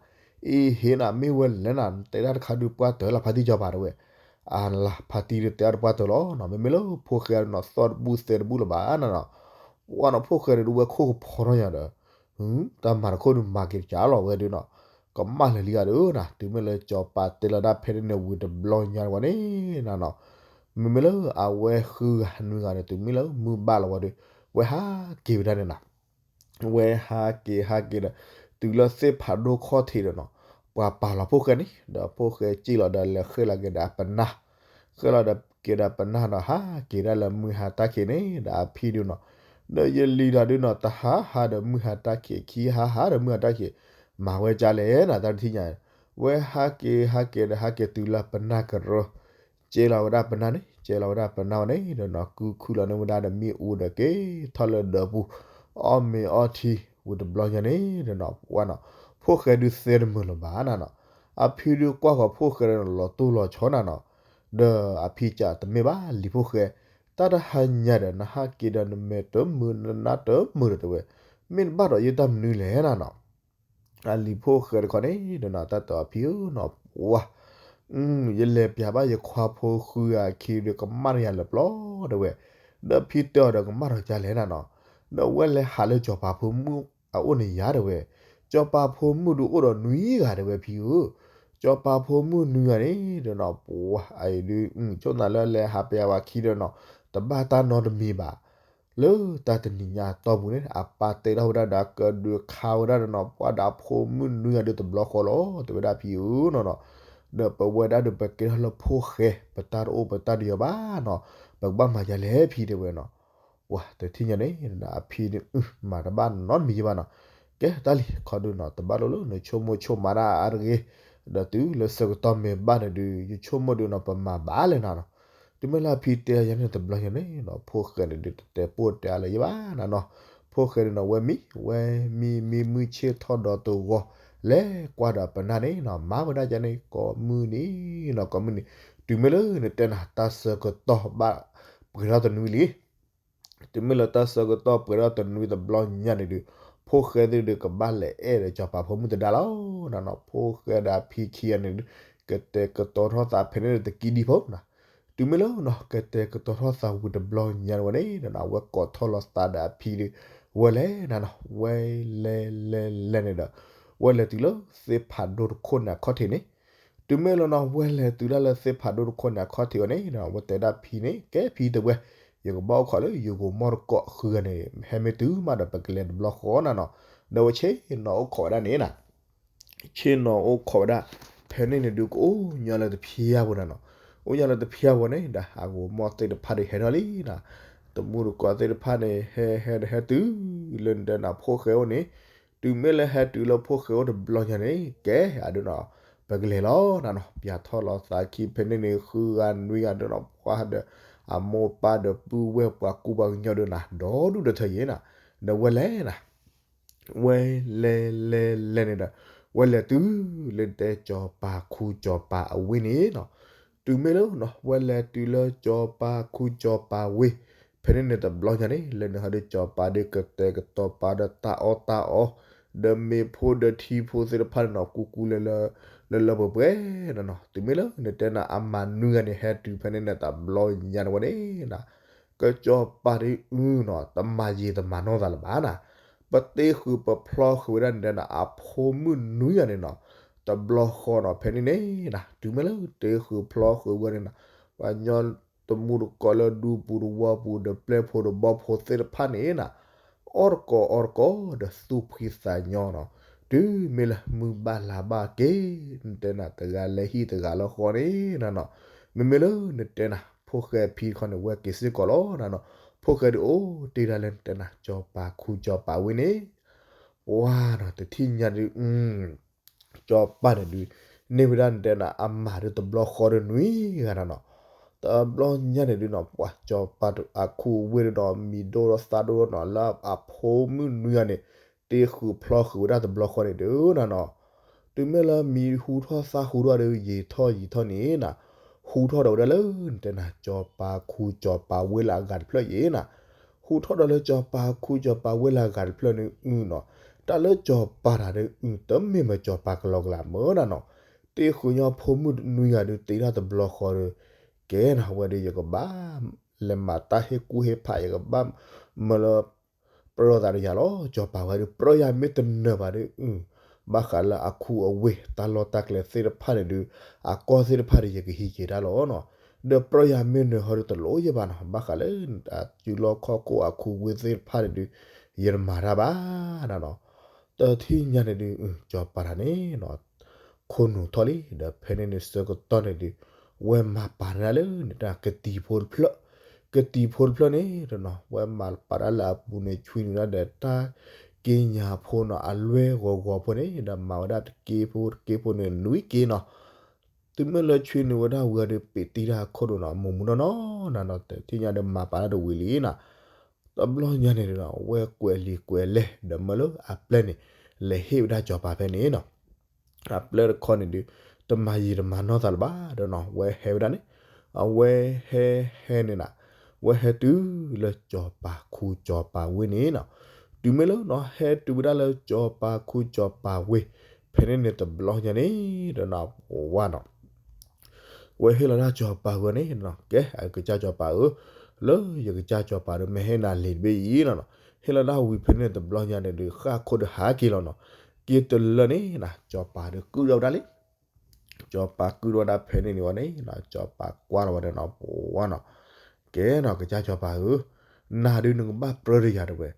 အ့ဟ့နၤ မ့ၢ်ဝဲလဲၣ်နၤ တဲဒၣ်တခါဒုးပှၢ်တၢၢ်လၢဖါတံၢ်စီၤပၤတဲဝဲ, အလၤဖါတံၢ်ဒုးတဲအီၤတပှၢ်တၢၢ်လီၤနီၤ မ့မ့ၢ်လၢဖိၣ်ဃဲနီၤ သီၣ်တဘူၣ်သဲတဘူၣ်လၢၤဘၣ်နၤနီၤ, ပှၤနီၤဖိၣ်ဃဲဒုးဒုးဝဲခိၣ်ကဖီထီၣ်ညါဒီး တၢ်မၤတခိၣ်ဒုးမၤက့ၤတကးလီၤဝဲဒုးနီၤ, ကမၣ်လၢာ်လံဂၤဒုးနၤ တုၤမ့ၢ်လၢစီၤပၤတဲလီၤဒၣ်ဖဲန့ၣ်န့ၣ် ဝံၤတဘျီညါဝဲန့ၣ်နၤနီၤ, မ့မ့ၢ်လၢအဝဲဃုဂၤနွံဂၤန့ၣ် တုၤမ့ၢ်လၢမုၢ်ဘၣ်လီၤဝဲဒုး ဝဲဟးက့ၤဝဲဒၣ်န့ၣ်နၤ, ဝဲဟးက့ၤဟးက့ၤဒီး တုၤလၢသ့ၣ်ဖးဒိၣ်ခီၣ်ထံးဒီးနီၤ, ပှၤပာ်လီၤဖိၣ်ဃဲန့ၣ် ဒီးဖိၣ်ဃဲစ့ၢ်လီၤဒီးလဲၤဃဲလီၤက့ၤဒီးအပနၢ် ဃဲလီၤဒီးက့ၤဒီးပနၢ်ဒီး ဟးက့ၤဒၣ်လၢမုၢ်ဟါတၢ်ခံးန့ၣ် ဒီးအဖံဒုးနီၤ, ဒီးယလံၤဒီးဒုးနီၤ တဟါဟါဒီးမုၢ်ဟါတၢ်ခံး ခံဟါဟါဒီးမုၢ်ဟါတၢ်ခံး, မၤဝဲကၢ်လဲၣ်နၤ တၢ်တထံၣ်ညါ, ဝဲဟးက့ၤဟးက့ၤဒီးဟးက့ၤတုၤလၢပနၢ်ကရၢ, ကဲလီၤဝဲဒၣ်ပနၢ်န့ၣ် ကဲလီၤဝဲဒၣ်ပနၢ်ဝဲန့ၣ်ဒီးနီၤ ကုခုလီၤန့ၢ်ဝဲဒၣ်ဒီးမ့ၣ်အူဒီးက့ၤထီၣ်လၢဒၢးပူၤ, အီၣ်မ့ၤအီထံဝံၤတဘျီညါန့ၣ်ဒီးနီၤ ပှၤနီၤ, ဖိၣ်ဃဲဒုးသဲတမုာ်လၢၤဘၣ်နၤနီၤ, အဖံဒုးကွၢ်ဃီၤဖိၣ်ဃဲဒီးနီၤ လီၤတိၢ်လီၤဆီနၤနီၤ, ဒီးအဖံကးတမ့ၢ်ဘၣ်လံၤဖိၣ်ဃဲ, တၢ်တဟါညါဒီး နဟးက့ၤဒီးနမဲာ်တမုာ်နနါတမုာ်ဒီးတဲဝဲ, မ့ၢ်နဘၣ်ဒီးယတၢ်မနုၤလဲၣ်နၤနီၤ အလံၤဖိၣ်ဃဲတခီန့ၣ်ဒီးနီၤ တၢ်တဲအီၤဖံဧၢနီၤ ပှၤ, ယလဲၤပျးဘၣ်ယခွါဖိဃုဂၤခံဒီးကမၣ်တယၤလၢပျီတဲဝဲ, ဒီးဖံတဲအီၤဒီးကမၣ်ထီၣ်ကၢ်လဲၣ်နၤနီၤ, ဒီးဝဲလဲၤဟးလၢစီၤပၤဖိမုၣ်အအိၣ်န့ၣ်ယၤတဲဝဲ, စီၤပၤဖိမုၣ်ဒုးအိၣ်ဒီးနွံဂၤတဲဝဲဖံဧၢ, စီၤပၤဖိမုၣ်နွံဂၤန့ၣ်ဒီးနီၤ ပှၤအံၤဒုး ဆိၣ်နၤလၢလဲၤဟးပျးဝဲခံဒီးနီၤ တဘၣ်တၢ်နီတမံၤဘၣ် လၢတၢ်တနံၤညါအတီၢ်ပူၤန့ၣ် အပၢ်တဲထီၣ်ဝဲဒၣ်ဒီးကဒုးခါဝဲဒၣ်ဒီးနီၤ ပှၤဒီးအဖိမုၣ်နွံဂၤဒုးတဘျီဃီလီၤ တဲဝဲဒၣ်ဖံဧၢနီၤနီၤ, ဒီးပဝဲဒၣ်ဒီးပကဲထီၣ်လၢဖိၣ်ဃဲ ပတၢ်တအိၣ်ပတၢ်တယီၤဘၣ်နီၤ, ပကဘၣ်မၤယၤလဲၣ်ဖံတဲဝဲနီၤ, ပှၤတထံၣ်ညါန့ၣ် အဖံန့ၣ် မၤတဘၣ်နီတမံၤဘၣ်နီၤ, ကဲတၢ်လံၤခီဒုးနီၤ တဘၣ်လိၣ်လၢနဆိကမိၣ်ဆိကမးဒၣ်အါတဂ့ၤ, ဒီးတုၤလၢဆၢကတီၢ်မ့ၢ်ဘၣ်န့ၣ်ဒုး ယဆိကမိၣ်ဒုးနီၤ ပမၤဘၣ်လဲၣ်နၤနီၤ တုၤမ့ၢ်လၢအဖံတဲယၤန့ၣ်တဘျီညါန့ၣ်နီၤ ဖိၣ်ဃဲန့ၣ်ဒုးတတဲပိၢ်တဲအါလၢၤယဘၣ်နၤနီၤ, ဖိၣ်ဃဲဒုးနီၤ ဝဲမံ ဝဲမံမံမုၢ်ဆ့ၣ်ထီၣ်ဒီးတဂီၤ လဲၤကွၢ်ဒီးပနၢ်န့ၣ်နီၤ မၤဝဲဒၣ်ယၤန့ၣ်ကိးမုၢ်နံၤနီၤ ကိးမုၢ်နံၤ, တုၤမ့ၢ်လၢနတဲနၤ တၢ်ဆၢကတီၢ်ဘၣ်ပှဲၤထီၣ်တနွံလံ တုၤမ့ၢ်လၢတၢ်ဆၢကတီၢ်ပှဲၤထီၣ်တနွံတဘျီညါန့ၣ်ဒုး ဖိၣ်ဃဲသ့ၣ်ဒုးကဘၣ်လဲၤအဲၣ်ဒီးစီၤပၤဖိမုၣ်သဒါလီၤနၤနီၤ, ဖိၣ်ဃဲဒီးအဖံခံဂၤန့ၣ်ဒုး ကတဲာ်ကတီၤထီၣ်သးဖဲန့ၣ်တကံဒံဖိနီၤ, တုၤမ့ၢ်လၢနီၤ ကတဲာ်ကတီၤထီၣ်သးဝံၤတဘျီညါန့ၣ်ဝဲန့ၣ်ဒီးနီၤ အဝဲကိးထီၣ်လီၤသးဒီးအဖံဒုး ဝဲလဲၤနၤနီၤ ဝဲလဲၤလဲၤလဲၤန့ၣ်ဒီး ဝဲလဲၤတုၤလၢသ့ၣ်ဖးဒိၣ်တခိၣ်န့ၣ်အခီၣ်ထံးန့ၣ် တုၤမ့ၢ်လၢနီၤ ဝဲလဲၤတုၤဒၣ်လၢသ့ၣ်ဖးဒိၣ်တခိၣ်န့ၣ်အခီၣ်ထံးဝဲန့ၣ်ဒီး ဝဲတဲဒၣ်ဖံန့ၣ် ကဲဖံတဲဝဲ, ယကဘၣ်အိၣ်ခိးလၢယဂိၤမီၢ်တကိးဃုဂၤန့ၣ် ဟဲမ့ၢ်တုၤမးဒီးပကလဲၤတဘျီဃီနၤနီၤ, ဒီးဝဲဆ့ၣ်နီၤအိၣ်ခိးဝဲဒၣ်န့ၣ်နၤ ဆ့ၣ်နီၤအိၣ်ခိးဝဲဒၣ် ဖဲန့ၣ်န့ၣ်ဒုးကအိၣ်ညီလၢတဖျါဖိနၤနီၤ, အိၣ်ညီလၢတဖျါဖိန့ၣ်ဒီး အဂိၤမီၢ်သ့ၣ်တဖၣ်ဒီးဟဲထီၣ်လံနၤ, တမူတကိးသ့ၣ်တဖၣ်န့ၣ် ဟဲဟဲဒီးဟဲတုၤလၢနတဲနၤဖိၣ်ဃဲအိၣ်န့ၣ်, တုၤမ့ၢ်လၢဟဲတုၤလၢဖိၣ်ဃဲအိၣ်တဘျီညါန့ၣ် ကဲအဒုးနီၤ, ပကလဲၤလီၤနၤနီၤ, ပျးထီၣ်လီၤသးခံဖဲန့ၣ်န့ၣ် ဃုဂၤနွံဂၤဒီးနီၤ ပှၤဒီး အမိၢ်ပၢ်ဒီးပုၢ်ဝဲၢ်ပှၤကူပှၤကညီဒီးနၤ ဒီဒူၣ်ဒီထၢယဲနၤ, ဒီးဝဲလဲၤနၤ ဝဲလဲၤလဲၤလဲၤန့ၣ်ဒီး ဝဲလဲၤတုၤလၢတဲစီၤပၤခူစီၤပၤအဝ့ၢ်န့ၣ်နီၤ, တုၤမ့ၢ်လၢနီၤ ဝဲလဲၤတုၤလၢစီၤပၤခူစီၤပၤဝ့ၢ် ဖဲန့ၣ်န့ၣ်တဘျီညါန့ၣ် လၢနဟဲဒီးစီၤပၤဒီးကတဲာ်ကတီၤပာ်ဒီးတၢ်အီၣ်တၢ်အီ ဒီးမ့ၢ်ဖိဒီးထံဖိသ့ၣ်တဖၣ်န့ၣ်နီၤ ကူကူလၢလၢ လၢလၢပှဲၤပှဲၤနီၤနီၤ, တုၤမ့ၢ်လၢနတဲနၤအမၤနွံဂၤန့ၣ် ဟဲတုၤဖဲန့ၣ်န့ၣ်တဘျီညါန့ၣ်ဝဲန့ၣ်နီၤ ကစီၤပၤဒ်အုနီၤ တမၤယံာ်တမၤနီၢ်သးလၢၤဘၣ်နၤ, ပတ့ဃုာ်ပဖျီဃုာ်ဝဲဒၣ်န့ၣ်ဒီးနၤ အဖိမုၣ်နွံဂၤန့ၣ်နီၤ, တဘျီဃီနီၤ ဖဲန့ၣ်န့ၣ်နၤ တုၤမ့ၢ်လၢတ့ဃုာ်ဖျီဃုာ်ဝဲန့ၣ်နၤ ပှၤကညီတမူတကိးလၢဒူပူၤတဝီပူၤဒီးပျဲၢ်ဖိတဘီဖိသ့ၣ်တဖၣ်န့ၣ်နၤ အီၣ်တကိးအီတကိးဒီးသူၣ်ဖှံသးညီနီၤ, တုၤမ့ၢ်လၢမုၢ်ဘၣ်လါဘၣ်က့ၤ နတဲနၤတဂၤလဲၤဟံၣ်တဂၤလၢဃီန့ၣ်နၤနီၤ, မ့မ့ၢ်လၢနတဲနၤ ဖိၣ်ဃဲဖံတခီန့ၣ် ဝဲက့ၤစ့ၢ်ကီးလီၤနၤနီၤ, ဖိၣ်ဃဲဒုးအိၣ်တ့ၢ်ဒၣ်လၢနတဲနၤ စီၤပၤခူစီၤပၤဝ့ၢ်န့ၣ် ပှၤနီၤ တထံၣ်ညါဒုး စီၤပၤန့ၣ်ဒုး န့ၢ်ဝဲဒၣ်နတဲနၤ အမါဒုးတဘျီဃီဒီးနွံဂၤနီၤနီၤ. တဘျီညါန့ၣ်ဒုးနီၤ ပှၤစီၤပၤအခူအဝ့ၢ်ဒုးနီၤ မံၤဒိၣ်ဒီးသၣ်ဒိၣ်ဒီးနီၤ လၢအဖိမုၣ်နွံဂၤန့ၣ် တ့ဃုာ်ဖျီဃုာ်ဝဲဒၣ်တဘျီဃီန့ၣ်ဒုးနီၤနီၤ. တုၤမ့ၢ်လၢမံၤဟူထီၣ်သၣ်ဟူထီၣ်ဒီး ယံာ်ထီၣ်ယံာ်ထီၣ်န့ၣ်နီၤ ဟူထီၣ်ဒီးဝဲဒၣ်လၢနတဲနၤ စီၤပၤခူစီၤပၤဝ့ၢ်လၢအဂၤတဖျၢၣ်အံၤနီၤ. ဟူထီၣ်ဒီးလၢစီၤပၤခူစီၤပၤဝ့ၢ်လၢအဂၤတဖျၢၣ်န့ၣ် အုနီၤ တၢ်လၢစီၤပၤတၢ်ဒုး အု တမ့ၢ်မ့ၢ်စီၤပၤကလီကလီမ့ၢ်နီၤနီၤ. တ့ဃုာ်ညီဖိမုၣ်နွံဂၤဒုး တ့ထီၣ်တဘျီဃီဒီး ကဲနီၤ ဝဲဒုးယကဘၣ် လဲၤမၤတၢ်ဟ့ၣ်ကူၣ်ဟ့ၣ်ဖး ယကဘၣ် မၢလၢ ပြၢသးဒီးယၤလီၤ. စီၤပၤဝဲဒုး ပြၢယၤမ့ၢ်တနၢၤဘၣ်ဒုး အု ဘၣ်ဃးလၢအခူအဝ့ၢ် တၢ်လီၢ်တၢ်ကျဲသ့ၣ်တဖၣ်န့ၣ်ဒုး အကီၢ်သ့ၣ်တဖၣ်န့ၣ် ယကဟံးက့ၤတၢ်လီၤနီၤ. ဒီးပြၢယၤမ့ၢ်နၢၤဟီဒုး တလိၣ်ယဘၣ်နီၤ ဘၣ်ဃးလၢ အစုလီၢ်ခီၣ်ခိၣ်အခူဝ့ၢ်သ့ၣ်တဖၣ်န့ၣ်ဒုး ယတမၤတၢ်ဘၣ်နီၤနီၤ. တထံၣ်ညါန့ၣ်ဒုး စီၤပၤတၢ်န့ၣ်နီၤ ခိၣ်နူာ်ထီၣ်လံ ဒီးဖဲန့ၣ်န့ၣ်ဆၢကတီၢ်န့ၣ်ဒုး ဝဲမၤပာ်တၢ်လၢ နတဲ ကတံၤဖိတဖျၢၣ် ကတံၤဖိတဖျၢၣ်န့ၣ်နီၤ ဝဲမၤပာ်တၢ်လၢအပူၤန့ၣ် ဆွံနုာ်ဝဲဒၣ်ဒီးတၢ်က့ညါဖိနီၤ အလွဲၢ်ဂီၤဂီၤဖိန့ၣ် ဒီးမၤဝဲဒၣ်တက့ဖိတက့ဖိန့ၣ် နွံက့နီၤ. တုၤမ့ၢ်လၢဆွံနုာ်ဝဲဒၣ်ဝံၤအီၤဒီး ပ့းတံၢ်တၢ်ခိၣ်ဒိၣ်နီၤ မိၢ်မူနီၢ်နီၢ်နီၤနီၤ တထံၣ်ညါဒီးမၤပာ်တၢ်တဝံၤလံနီၤ. တဘျီညါန့ၣ်ဒီး ဝဲကွဲးလံာ်ကွဲးလဲၢ် ဒီးမၢလၢအပျဲၢ်န့ၣ် လဲၤဟ့ၣ်ဝဲဒၣ်စီၤပၤဖဲန့ၣ်နီၤ. အပျဲၢ်တခီန့ၣ်ဒုး တမၤယံာ်တမၤနီၢ်သးလၢၤဘၣ်ဒီးနီၤ ဝဲဟဲဝဲဒၣ်န့ၣ် အဝဲဟဲဟဲန့ၣ်နီၤ ဝဲဟဲတုၤလၢစီၤပၤခူစီၤပၤဝ့ၢ်န့ၣ်နီၤ. တုၤမ့ၢ်လၢနီၤ ဟဲတုၤဝဲဒၣ်လၢစီၤပၤခူစီၤပၤဝ့ၢ် ဖဲန့ၣ်န့ၣ်တဘျီညါန့ၣ်ဒီးနီၤ ဝါနီၤ ဝဲဟ့ၣ်လီၤတၢ်စီၤပၤဧၢန့ၣ်နီၤ ကဲ အကစၢ်စီၤပၤဧၢ, လၢယကစၢ်စီၤပၤဒီး မ့ၢ်ဟ့ၣ်နၤလံာ်တဘ့ၣ်အံၤနီၤနီၤ. ဟ့ၣ်လီၤတၢ်ဝံၤဖဲန့ၣ်တဘျီညါန့ၣ်ဒီး ဃၣ်ခိၣ်ဒီးဟးက့ၤလီၤနီၤ. က့ၤတလၢန့ၣ်နီၤ စီၤပၤဒီးကုၢ်ထီၣ်ဝဲဒၣ်လံ စီၤပၤကုၢ်ထီၣ်ဝဲဒၣ်ဖဲန့ၣ်န့ၣ်ဝဲန့ၣ်နီၤ စီၤပၤကွၢ်လီၤဝဲဒၣ်နီၤ ပဝါနီၤ, ကဲနီၤ ကစၢ်စီၤပၤဧၢ, နၤဒုးနကဘၣ်ပြၢတယၤတဲဝဲ,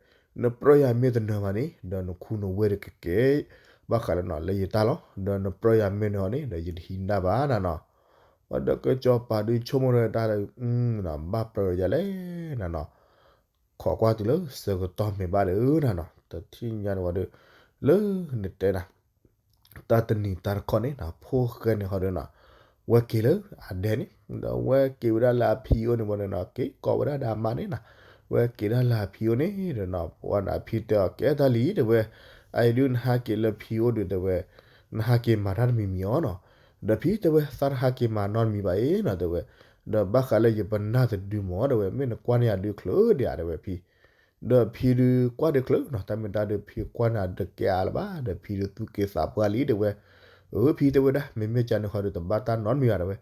နပြၢယၤမ့ၢ်တနၢၤဘၣ်န့ၣ် ဒီးနခူနဝ့ၢ်တကကဲ ဘၣ်ဃးလၢနီၤ လၢယတၢ်လီၤ. ဒီးနပြၢယၤမ့ၢ်နၢၤအီၤန့ၣ် ဒီးယတဟံးနၢ်ဘၣ်နၤနီၤ. ဝဲဒီးကစီၤပၤဒုးဆိကမိၣ်ထီၣ်တၢ်ဒီး ဘၣ်ပြၢယၤလဲၣ်နၤနီၤ. ခိးကွၢ်တုၤလၢဆၢကတီၢ်မ့ၢ်ဘၣ်ဒီးနၤနီၤ တထံၣ်ညါန့ၣ်ဝဲဒီး လၢနတဲနၤ တၢ်တနံၤတၢ်တခီန့ၣ်နီၤ ဖိၣ်ဃဲန့ၣ်ဃီဒီးနီၤ ဝဲက့ၤလၢအဒဲန့ၣ် ဒီးဝဲက့ၤဝဲဒၣ်လၢအဖံအိၣ်န့ၣ်ဝဲဒီးနီၤ က့ၤကိးဝဲဒၣ်ဒီးအမါန့ၣ်နီၤ, ဝဲက့ၤဒၣ်လၢအဖံအိၣ်န့ၣ်ဒီးနီၤ ပဝါန့ၣ်အဖံတဲအီၤ ကဲတၢ်လံတဲဝဲ, အအံၤဒုးနဟးက့ၤလၢဖံအိၣ်ဒုးတဲဝဲ, နဟးက့ၤမၤတၢ်တမံၤမံၤအီၤနီၤ. ဒီးဖံတဲဝဲ သးတဟးက့ၤမၤနီတမံၤဘၣ်အံၤနီၤတဲဝဲ, ဒီးဘၣ်ဃးလၢယပနၢ်တဒုမ့ၢ်တဲဝဲ မ့ၢ်နကွၢ်န့ၢ်ယၤဒုးချုးဒံးဧါတဲဝဲဖံ ဒီးဖံဒုးကွၢ်ဒုးချုးနီၤ တၢ်မ့ၢ်တၢ်ဒုးဖံကွၢ်န့ၢ်ဒုးကဲအါလၢၤဘၣ် ဒီးဖံဒုးသူၣ်က့သးပှၢ်လံတဲဝဲ, အၢ ဖံတဲဝဲဒၣ် မ့မ့ၢ်ကန့ၣ်ဃီဒုးတဘၣ်တၢ်နီတမံၤဘၣ်တဲဝဲ,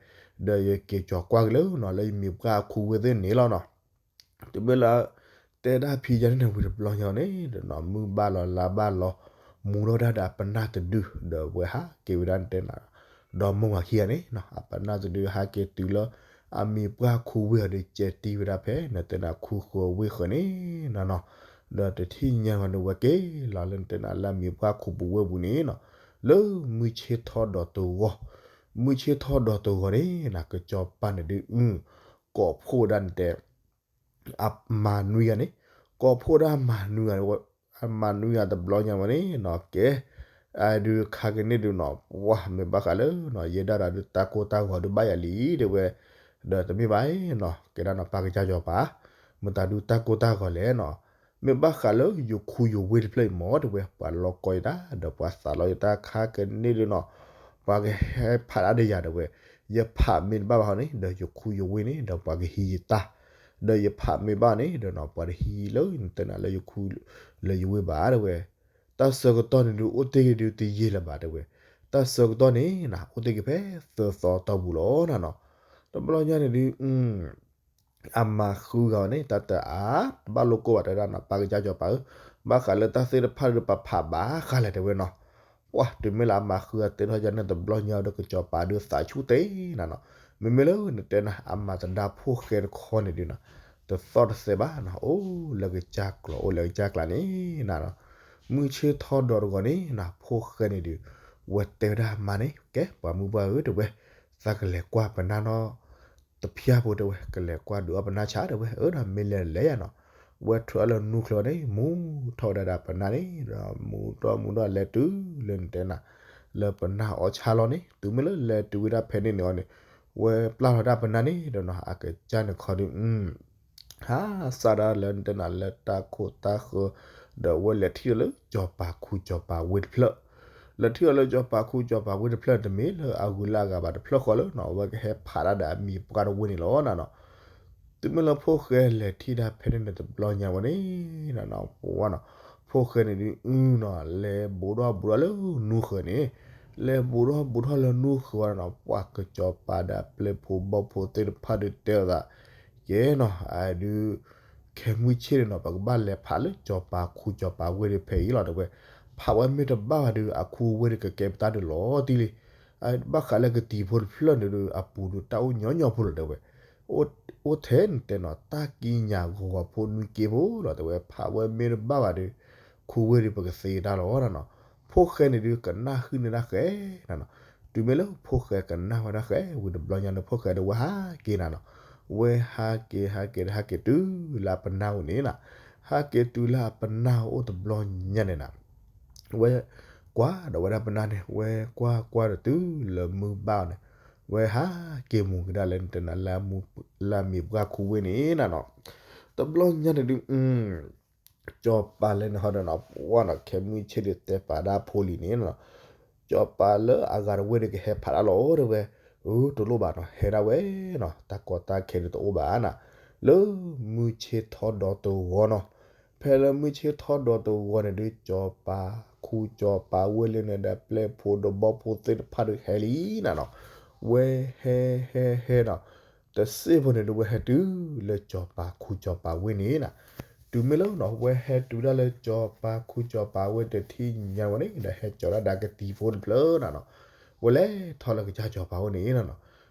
ဒီးယက့ၤကၠီၤကွၢ်က့ၤလၢနီၤ လၢယမံၤပှၢ်အခူဝ့ၢ်သ့ၣ်န့ၣ်လီၤနီၤ. တုၤမ့ၢ်လၢ တဲဒၣ်ဖံယၤန့ၣ်ဝံၤတဘျီညါန့ၣ် ဒီးနီၤ မုၢ်ဘၣ်လီၤလါဘၣ်လီၤ မူထီၣ်ဒၣ်ဒီးအပနၢ်တဒု ဒီးဝဲဟးက့ၤဝဲဒၣ်နတဲနၤ ဒီးမိၢ်ဝၤခံဂၤန့ၣ်နီၤ အပနၢ်တဒုဟးက့ၤတုၤလၢ အမံၤပှၢ်ခူဝ့ၢ်အီၤဒီး ကဲတံၢ်ဝဲဒၣ်ဖဲနတဲနၤခူဃၢၤဝ့ၢ်ဃၢၤန့ၣ်နီၤနီၤ, ဒီးတထံၣ်ညါန့ၣ်ဝဲက့ၤလီၤလၢနတဲနၤလၢအမံၤပှၢ်ခူပူၤဝ့ၢ်ပူၤန့ၣ်နီၤ, လၢမုၢ်ဆ့ၣ်ထီၣ်ဒီးတဂီၤ, မုၢ်ဆ့ၣ်ထီၣ်ဒီးတဂီၤန့ၣ်နီၤ ကစီၤပၤန့ၣ်ဒုး ကိးဖှိၣ်ဝဲဒၣ်နတဲ အမါနွံဂၤန့ၣ်, ကိးဖှိၣ်ဒၣ်အမါနွံဂၤ, အမါနွံဂၤတဘျီညါဝဲန့ၣ်နီၤ ကဲ, အဒုးခါကန့ၣ်ဒုးနီၤ ပှၤမ့ၢ်ဘၣ်ဃးလၢနီၤ ယဲဒၣ်ဒီးဒုးတၢ်ကိၢ်တၢ်ဂီၤဒုးဘၣ်ယၤလံတဲဝဲ, ဒီးတမ့ၢ်ဘၣ်နီၤ ကဲဒၣ်နီၤ ပၢ်ကစၢ်စီၤပၤ, မတၤဒုးတၢ်ကိၢ်တၢ်ဂီၤလဲၣ်နီၤ, မ့ၢ်ဘၣ်ဃးလၢယခူယဝ့ၢ်တဖျၢၣ်အံၤမ့ၢ်တဲဝဲ ပှၤလီၤကီယတၢ် ဒီးပှၤသးလီယတၢ်ခါကန့ၣ်ဒုးနီၤ, ပှၤကဟဲဖးဒၣ်ဒီးယၤတဲဝဲ, ယဖးမ့ၢ်တဘၣ်ဘၣ်ဟီန့ၣ် ဒီးယခူယဝ့ၢ်န့ၣ် ဒီးပှၤကဟံးယတၢ်, ဒီးယဖးမ့ၢ်ဘၣ်န့ၣ်ဒီးနီၤ ပှၤတဟံးလၢနတဲနၤလၢယခူ လၢယဝ့ၢ်ဘၣ်တဲဝဲ, တၢ်ဆၢကတီၢ်န့ၣ်ဒုးအိၣ်တ့ၢ်က့ၤဒုးတယံာ်လၢၤဘၣ်တဲဝဲ, တၢ်ဆၢကတီၢ်န့ၣ်နီၤ အိၣ်တ့ၢ်က့ၤဖဲသၢသီတီၢ်ပူၤလီၤနီၤနီၤ, တဘျီညါန့ၣ်ဒုး အမါဃုဂၤန့ၣ် တၢ်တအါ တဘၣ်လိၣ်ကိၢ်ဘၣ်တဲဒၣ်နီၤ ပၢ်ကစၢ်စီၤပၤဧၢ, ဘၣ်ဃးလၢတၢ်သ့ၣ်တဖၣ်ဒုးပဖးဘၣ်ဃးလဲၣ်တဲဝဲနီၤ, ပှၤတုၤမ့ၢ်လၢအမါဃုဂၤတဲထီၣ်ယၤန့ၣ်တဘျီညါဒီးကစီၤပၤဒုးသးဆူၣ်တ့ၢ်နၤနီၤ, မ့မ့ၢ်လၢနတဲနၤ အမါသဒါဖိၣ်ဃဲတခီန့ၣ်ဒုးနီၤ, တသီၣ်တသဲဘၣ်နီၤ အိၣ်လၢကစၢ်ကျီၤ အိၣ်လၢကစၢ်ကျါန့ၣ်နၤနီၤ, မုၢ်ဆ့ၣ်ထီၣ်ဒီးတဂီၤန့ၣ်နီၤ ဖိၣ်ဃဲန့ၣ်ဒုး ဝဲတဲဝဲဒၣ်အမါန့ၣ် ကဲ ပှၤမုၢ်ပှၢ်ဧၢတဲဝဲ, သးကလဲၤကွၢ်ပနၢ်နီၢ် တဖၠၣ်ဖိတဲဝဲ ကလဲၤကွၢ်ဒုးအီၣ်ပနၢ်ဆါတဲဝဲ, အၢ ဒီးမ့ၢ်လဲၤလဲၤယၤနီၤ, ဝဲထုးအီၤလၢနူချၢန့ၣ် မူထီၣ်ဝဲဒၣ်ဒီးပနၢ်န့ၣ်ဒီး မူထီၣ်မူထီၣ်လဲၤတုၤလၢနတဲနၤ လၢပနၢ်အီၣ်ဆါလီၤန့ၣ် တုၤမ့ၢ်လၢလဲၤတုၤဝဲဒၣ်ဖဲန့ၣ်န့ၣ်အီၤန့ၣ် ဝဲပျၢ်လီၤဒၣ်ပနၢ်န့ၣ်ဒီးနီၤ အကစၢ်န့ၣ်ခီဒုး ဟးစးဒၣ်လၢနတဲနၤလၢတၢ်ခိၣ်တၢ်ဃၢၤ ဒီးဝဲလဲၤထံၣ်ဒီးလၢစီၤပၤခူစီၤပၤဝ့ၢ်တဖျၢၣ် လဲၤထံၣ်ဒီးလၢစီၤပၤခူစီၤပၤဝ့ၢ်တဖျၢၣ် တမ့ၢ်လၢအဂုၤလၢအဂၤဘၣ်တဖျၢၣ်ဃီလၢနီၤ အဝဲကဟဲဖးဒၣ်ဒီးအမံၤပှၢ်တဝ့ၢ်န့ၣ်လီၤနၤနီၤ တုၤမ့ၢ်လၢဖိၣ်ဃဲလဲၤထံၣ်ဒၣ်ဖဲန့ၣ်န့ၣ်တဘျီညါဝဲန့ၣ်နီၤ ပဝဲနီၤ ဖိၣ်ဃဲန့ၣ်ဒုးအုနီၤ လဲၤဘူးထီၣ်ဘူးထီၣ်လၢနူဃၢၤန့ၣ် လဲၤဘူးထီၣ်ဘူးထီၣ်လၢနူဃၢၤဝဲနီၤ ပှၤကစီၤပၤဒီးအပျဲၢ်ဖိဘီၣ်ဖိသ့ၣ်တဖၣ်ဒုးတဲအသး ကဲနီၤ အဒုး ခဲမုၢ်ဆ့ၣ်န့ၣ်နီၤ ပကဘၣ်လဲၤဖးလၢစီၤပၤခူစီၤပၤဝ့ၢ်ဒုးဖဲအံၤလီၤတဲဝဲ ဖးဝဲမ့ၢ်တဘၣ်ဘၣ်ဒုး အခူအဝ့ၢ်ဒုးကကဲပတၢ်ဒုးလီၤတံၢ်လံ အဘၣ်ဃးလၢကတံၤဖိတဖျၢၣ်န့ၣ်ဒုး အပူၤဒုးတၢ်အိၣ်ညီညီဖိလီၤတဲဝဲ အိၣ်ထဲန့ၣ်တဲနီၤ တၢ်ကံးညာ်ဂီၤဂီၤဖိနွံက့ဖိလီၤတဲဝဲ ဖးဝဲမ့ၢ်တဘၣ်ဘၣ်ဒုး ခူဝ့ၢ်ဒုးပကသ့တၢ်လီၤနီၤ ဖိၣ်ဃဲန့ၣ်ဒုးကနၣ်ဃုန့ၢ်ဒၣ်ဃဲနီၤ တုၤမ့ၢ်လၢဖိၣ်ဃဲကနၣ်ဝဲဒၣ်ဃဲဝံၤတဘျီညါန့ၣ် ဖိၣ်ဃဲဒီးဝဲဟးက့ၤနၤနီၤ ဝဲဟးက့ၤဟးက့ၤဟးက့ၤတုၤလၢအပနၢ်အိၣ်န့ၣ်နီၤ ဟးက့ၤတုၤလၢအပနၢ်အိၣ်တဘျီညါန့ၣ်နီၤ ဝဲကွၢ်ဒီးဝဲဒၣ်ပနၢ်န့ၣ် ဝဲကွၢ်ကွၢ်ဒီးတုၤလၢမုၢ်ဘၣ်အီၤန့ၣ် ဝဲဟးက့ၤမူၤကဒါလၢနတဲနၤလၢ လၢအမံၤပှၢ်ခူဝ့ၢ်န့ၣ်နၤနီၤ တဘျီညါန့ၣ်ဒုး စီၤပၤလၢန့ၣ်ဟီဒီးနီၤ ပှၢ်နီၤ ခဲမုၢ်ဆ့ၣ်ဒုးတဲပာ်ဒၣ်ဖိလံၤန့ၣ်နီၤ စီၤပၤလၢအဂၤတဝ့ၢ်ဒုးကဟဲဖးဒၣ်လီၤတဲဝဲ အၢ တလိၣ်ဘၣ်နီၤ ဟဲဒၣ်ဝဲနီၤ တၢ်ကီတၢ်ခဲဒုးတအိၣ်ဘၣ်နၤ လၢမုၢ်ဆ့ၣ်ထီၣ်ဒီးတဂီၤနီၤ ဖဲလၢမုၢ်ဆ့ၣ်ထီၣ်ဒီးတဂီၤန့ၣ်ဒုး စီၤပၤခူစီၤပၤဝ့ၢ်လၢန့ၣ်ဒီး ပျဲၢ်ဖိဒီးဘီၣ်ဖိသ့ၣ်တဖၣ်ဒုးဟဲလံနၤနီၤ ဝဲဟဲဟဲဟဲနီၤ တစ့ၢ်ဖိန့ၣ်ဒုး ဝဲဟဲတုၤလၢစီၤပၤခူစီၤပၤဝ့ၢ်န့ၣ် တုၤမ့ၢ်လၢနီၤ ဝဲဟဲတုၤဒၣ်လၢစီၤပၤခူစီၤပၤဝ့ၢ်တထံၣ်ညါဝဲန့ၣ် ဒီးဟဲကၠီၤဒၣ်ဒီးကတံၤဖိတဖျၢၣ်နၤနီၤ ဝဲလဲၤထီၣ်လၢကစၢ်စီၤပၤဝ့ၢ်န့ၣ်နၤနီၤ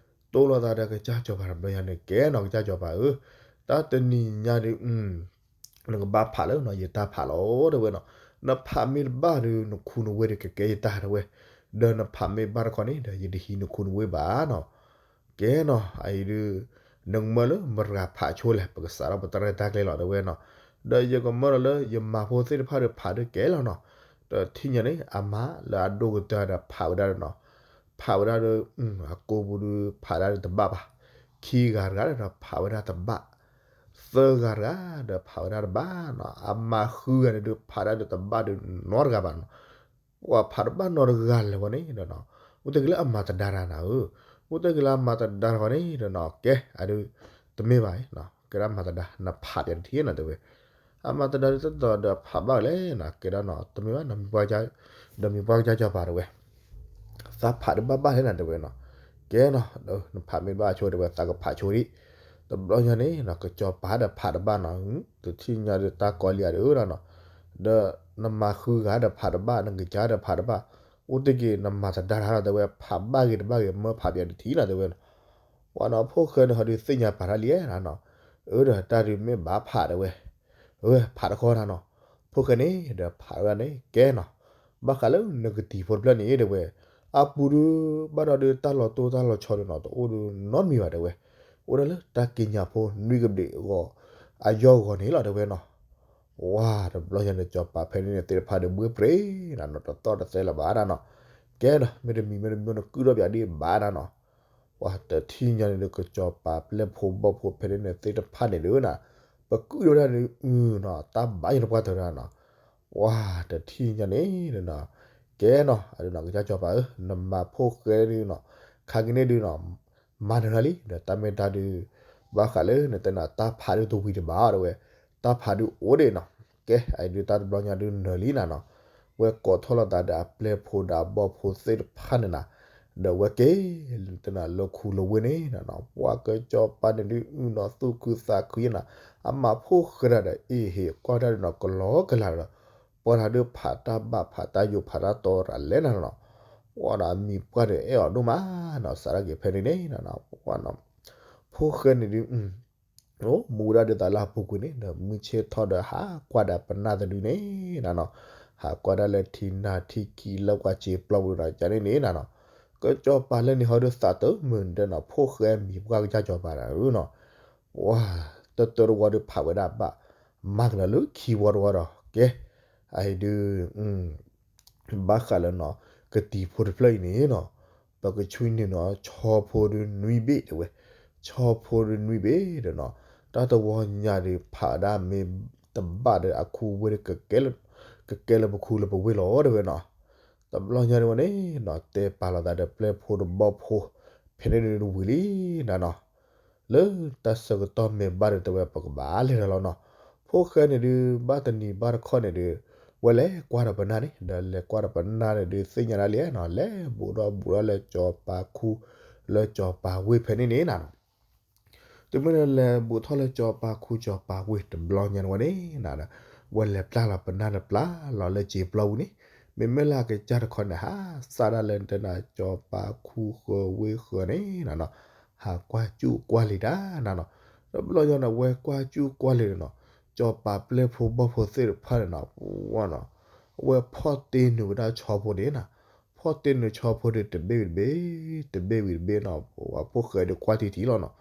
တိၢ်လိာ်သးဒီးကစၢ်စီၤပၤတဘျီညါန့ၣ် ကဲနီၤ ကစၢ်စီၤပၤဧၢ, တၢ်တနံၤညါဒုး နကဘၣ်ဖးလၢနီၤ ယတၢ်ဖးလီၤတဲဝဲနီၤ, နဖးမ့ၢ်တဘၣ်ဒီး နခူနဝ့ၢ်ဒီးကကဲယတၢ်တဲဝဲ, ဒီးနဖးမ့ၢ်ဘၣ်တခီန့ၣ် ဒီးယတဟံးနခူနဝ့ၢ်ဘၣ်နီၤ. ကဲနီၤ အအံၤဒုး နကမၢလၢမတၤဂၤဖးဆိလဲၣ် ပကစးထီၣ်ပတၢ်ရဲၣ်တၢ်ကျဲၤလီၤတဲဝဲနီၤ, ဒီးယကမၢလီၤလၢယမၤဖိသ့ၣ်တဖၣ်ဒီးဖးဒုးကဲလီၤနီၤ, ဒီးထံၣ်ညါန့ၣ် အမါလၢအဒိၣ်ကတၢၢ်ဒီးဖးဝဲဒၣ်ဒီးနီၤ, ဖးဝဲဒၣ်ဒီး အကိာ်ပူၤဒုးဖးဒၣ်ဒီးတဘၣ်ဘၣ်, ခံဂၤတဂၤဒီးဖးဝဲဒၣ်တဘၣ်, သၢဂၤတဂၤဒီးဖးဝဲဒၣ်တဘၣ်နီၤ, အမါဃုဂၤန့ၣ်ဒုးဖးဒၣ်ဒီးတဘၣ်ဒီးနီတဂၤဘၣ်နီၤ. ပှၤဖးတဘၣ်နီတဂၤလၢၤဝဲန့ၣ်ဒီးနီၤ, မ့ၢ်တဂ့ၤလၢအမၤသဒါတၢ်နၤဧၢ, မ့ၢ်တဂ့ၤလၢအမၤသဒါတခီန့ၣ်ဒီးနီၤ, ကဲ အဒုး တမ့ၢ်ဘၣ်နီၤ, ကဲဒၣ်မၤသဒါ နဖးပၠးတထံၣ်နၤတဲဝဲ, အမၤသဒါဒုးတတီၤဒီးဖးဘၣ်လဲၣ်နီၤ, ကဲဒၣ်နီၤ တမ့ၢ်ဘၣ်နီၤ, မံၤပှၢ်ကစၢ်စီၤပၤတဲဝဲ သးဖးဒုးဘၣ်ဘၣ်လဲၣ်နၤတဲဝဲနီၤ, ကဲနီၤ နဖးမ့ၢ်တဘၣ်ဆိတဲဝဲ သးကဖးဆိဒံး, တဘျီညါန့ၣ်နီၤ ကစီၤပၤဒီးဖးတဘၣ်နီၤ, တထံၣ်ညါဒီးတၢ်ကီလံဧါဒီးနီၤ, ဒီးနမါဃုဂၤဒီးဖးတဘၣ် နကစၢ်ဒီးဖးတဘၣ်, အိၣ်တ့ၢ်က့ၤ နမၤသဒါတၢ်နီၤတဲဝဲ ဖးဘၣ်ဂ့ၤတဘၣ်ဂ့ၤ မၢဖးပၠးတထံၣ်နၤတဲဝဲနီၤ. ပှၤနီၤ ဖိၣ်ဃဲန့ၣ်ဟီဒုးသ့ၣ်ညါပာ်တၢ်လံဧါနီၤ, အၢဒီးတၢ်ဒုးမ့ၢ်ဘၣ်ဖးတဲဝဲ, အၢ ဖးတခီနၤနီၤ, ဖိၣ်ဃဲန့ၣ်ဒီးဖးဝဲဒၣ်န့ၣ် ကဲနီၤ, ဘၣ်ဃးလၢနကတံၤဖိတဖျၢၣ်န့ၣ်တဲဝဲ, အပူၤဒုး ဘၣ်ဒီးဒုးတၢ်လီၤတိၢ်တၢ်လီၤဆီဒီးနီၤ တအိၣ်ဒီးနီတမံၤဘၣ်တဲဝဲ, အိၣ်ဒၣ်လၢတၢ်ကံးညာ်ဖိနွံကဘျံးအဂီၢ် အယီၢ်ဂီၢ်န့ၣ်လီၤတဲဝဲနီၤ. ဝါ တဘျီညါန့ၣ် စီၤပၤဖဲန့ၣ်န့ၣ်သ့ၣ်တဖၣ်ဒီးဘှ့ၣ်ပြ့းနၤနီၤ တသီၣ်တသဲလၢၤဘၣ်နၤနီၤ, ကဲဒီး မ့တမံၤမ့တမံၤနကုၢ်ထီၣ်ပၠးဒံးဘၣ်နၤနီၤ. ပှၤတထံၣ်ညါန့ၣ်ဒီး ကစီၤပၤပျဲၢ်ဖိဘီၣ်ဖိဖဲန့ၣ်န့ၣ်သ့ၣ်တဖၣ်န့ၣ်ဒုးနၤ, ပကုၢ်ဒံးဝဲဒၣ်န့ၣ် အုနီၤ တၢ်ဘၣ်ယံၤတပှၢ်တၢၢ်နၤနီၤ. ပှၤတထံၣ်ညါန့ၣ်နီၤ, ကဲနီၤ အဒုးနီၤ ကစၢ်စီၤပၤဧၢ, နမၤဖိၣ်ဃဲဒုးနီၤ, ခါကန့ၣ်ဒုးနီၤ မၤနၢၤတၢ်လံ ဒီးတၢ်မ့ၢ်တၢ်ဒုး ဘၣ်ဃးလၢနတဲနၤ တၢ်ဖးဒုးတဝံၤတဘၣ်တဲဝဲ, တၢ်ဖးဒုးအိၣ်ဒံးနီၤ. ကဲ အဒုးတၢ်တဘျီညါဒုးနၢၤလံနၤနီၤ. ဝဲကိးထီၣ်လိာ်သးဒီးအပျဲၢ်ဖိဒီးအဘီၣ်ဖိသ့ၣ်တဖၣ်န့ၣ်နၤ, ဒီးဝဲက့ၤ တဲနၤလၢခူလၢဝ့ၢ်န့ၣ်နၤနီၤ, ပှၤကစီၤပၤန့ၣ်ဒုးအုနီၤသူၣ်ခုသးခုယဲနၤ, အမၤဖိၣ်ဃဲတၢ်ဒီးအ့ၣ်ဟ့ၣ်ကွၢ်တၢ်ဒုးနီၤ ကလီကလၤဒီး ပှၤတၢ်ဒုးဖးတၢ်ဘၣ်ဖးတၢ်ယိာ်ဖးတၢ်တီရၤလဲၣ်နၤနီၤ. ပှၤဒီးအမံၤပှၢ်ဒီးအဲၣ်အီၤဒိၣ်မးနီၤ စးထီၣ်က့ၤဖဲန့ၣ်န့ၣ်နၤနီၤ ပှၤနီၤ ဖိၣ်ဃဲန့ၣ်ဒုး အိၣ်မူဝဲဒၣ်ဒ်သိးလၢအပူၤကွံာ်န့ၣ် ဒီးမုၢ်ဆ့ၣ်ထီၣ်ဒီးဟးကွၢ်ဒီးပနၢ်တဒုန့ၣ်နၤနီၤ, ဟးကွၢ်ဒၣ်လၢထံနၢ်ထံခံလၢပှၤစံာ်ပျီပူၤဒီး ကန့ၣ်န့ၣ်နၤနီၤ, ကစီၤပၤလၢန့ၣ်ဟီဒုးသးတမုာ်ဒဲးနီၤ ဖိၣ်ဃဲမံၤပှၢ်ကစၢ်စီၤပၤတၢ်ဧၢနီၤ, ပှၤတတၢတဝီဒုးဖးဝဲဒၣ်ဘၣ်, မၤကဒီးလၢခံဝီတဝီဒီး ကဲ, အအံၤဒုး ဘၣ်ဃးလၢနီၤ ကတံၤဖိတဖျၢၣ်အံၤန့ၣ်နီၤ, ပကဆွံနုာ်နီၤ ဆီဖိဒုးနွံဘ့ၣ်တဲဝဲ, ဆီဖိဒုးနွံဘ့ၣ်ဒီးနီၤ, တၢ်တဝီညါဒုးဖးဒၣ်မ့ၢ်တဘၣ်ဒီးအခူအဝ့ၢ်ဒီး ကကဲလၢပခူလၢပဝ့ၢ်လီၤတဲဝဲနီၤ. တဘျီညါဒုးဝဲန့ၣ်နီၤ တဲပာ်လီၤသးဒီးပျဲၢ်ဖိဒီးဘီၣ်ဖိ ဖဲန့ၣ်ဒုးတဝံၤလံနၤနီၤ. လၢတၢ်ဆၢကတီၢ်မ့ၢ်ဘၣ်ဒီးတဲဝဲ ပကဘၣ်လဲၤဒီးလီၤနီၤ. ဖိၣ်ဃဲန့ၣ်ဒုး ဘၣ်တနံၤဘၣ်တခီန့ၣ်ဒုး ဝဲလဲၤကွၢ်ဒီးပနၢ်န့ၣ် ဒီးလဲၤကွၢ်ဒီးပနၢ်န့ၣ်ဒုး သ့ၣ်ညါဒၣ်လံနီၤ, လဲၤဘူးဒီးဘူးဒီးလၢကၠီၤပၤခူ လၢကၠီၤပၤဝ့ၢ်ဖဲန့ၣ်န့ၣ်နၤနီၤ. တုၤမ့ၢ်လၢလဲၤဘူးထီၣ်လၢကၠီၤပၤခူကၠီၤပၤဝ့ၢ်တဘျီညါန့ၣ်ဝဲန့ၣ်နၤ, ဝဲလဲၤပျၢ်လီၤပနၢ်တပျၢ်လီၤလၢစံာ်ပျီပူၤန့ၣ်, မ့မ့ၢ်လၢအကစၢ်တခီန့ၣ် ဟးစးဒၣ်လၢတဲနၤ ကၠီၤပၤခူဃၢၤဝ့ၢ်ဃၢၤန့ၣ်နၤနီၤ, ဟးကွၢ်စူၣ်ကွၢ်လံၤတၢ်နၤနီၤ. တဘျီညါန့ၣ် ဝဲကွၢ်စူၣ်ကွၢ်လံၤန့ၣ်နီၤ, ကၠီၤပၤပျဲၢ်ဖိဘီၣ်ဖိသ့ၣ်တဖၣ်န့ၣ်နီၤ ဝဲနီၤ, အဝဲဖီၣ်တ့နုာ်ဝဲဒၣ်ဆီဖိန့ၣ်နၤ, ဖီၣ်တ့နုာ်ဆီဖိဒီးတဘ့ၣ်ဝံၤတဘ့ၣ်, တဘ့ၣ်ဝံၤတဘ့ၣ်နီၤ, ပှၤဖိၣ်ဃဲဒုးကွၢ်ထံထံလီၤနီၤ. ဖီၣ်တ့နုာ်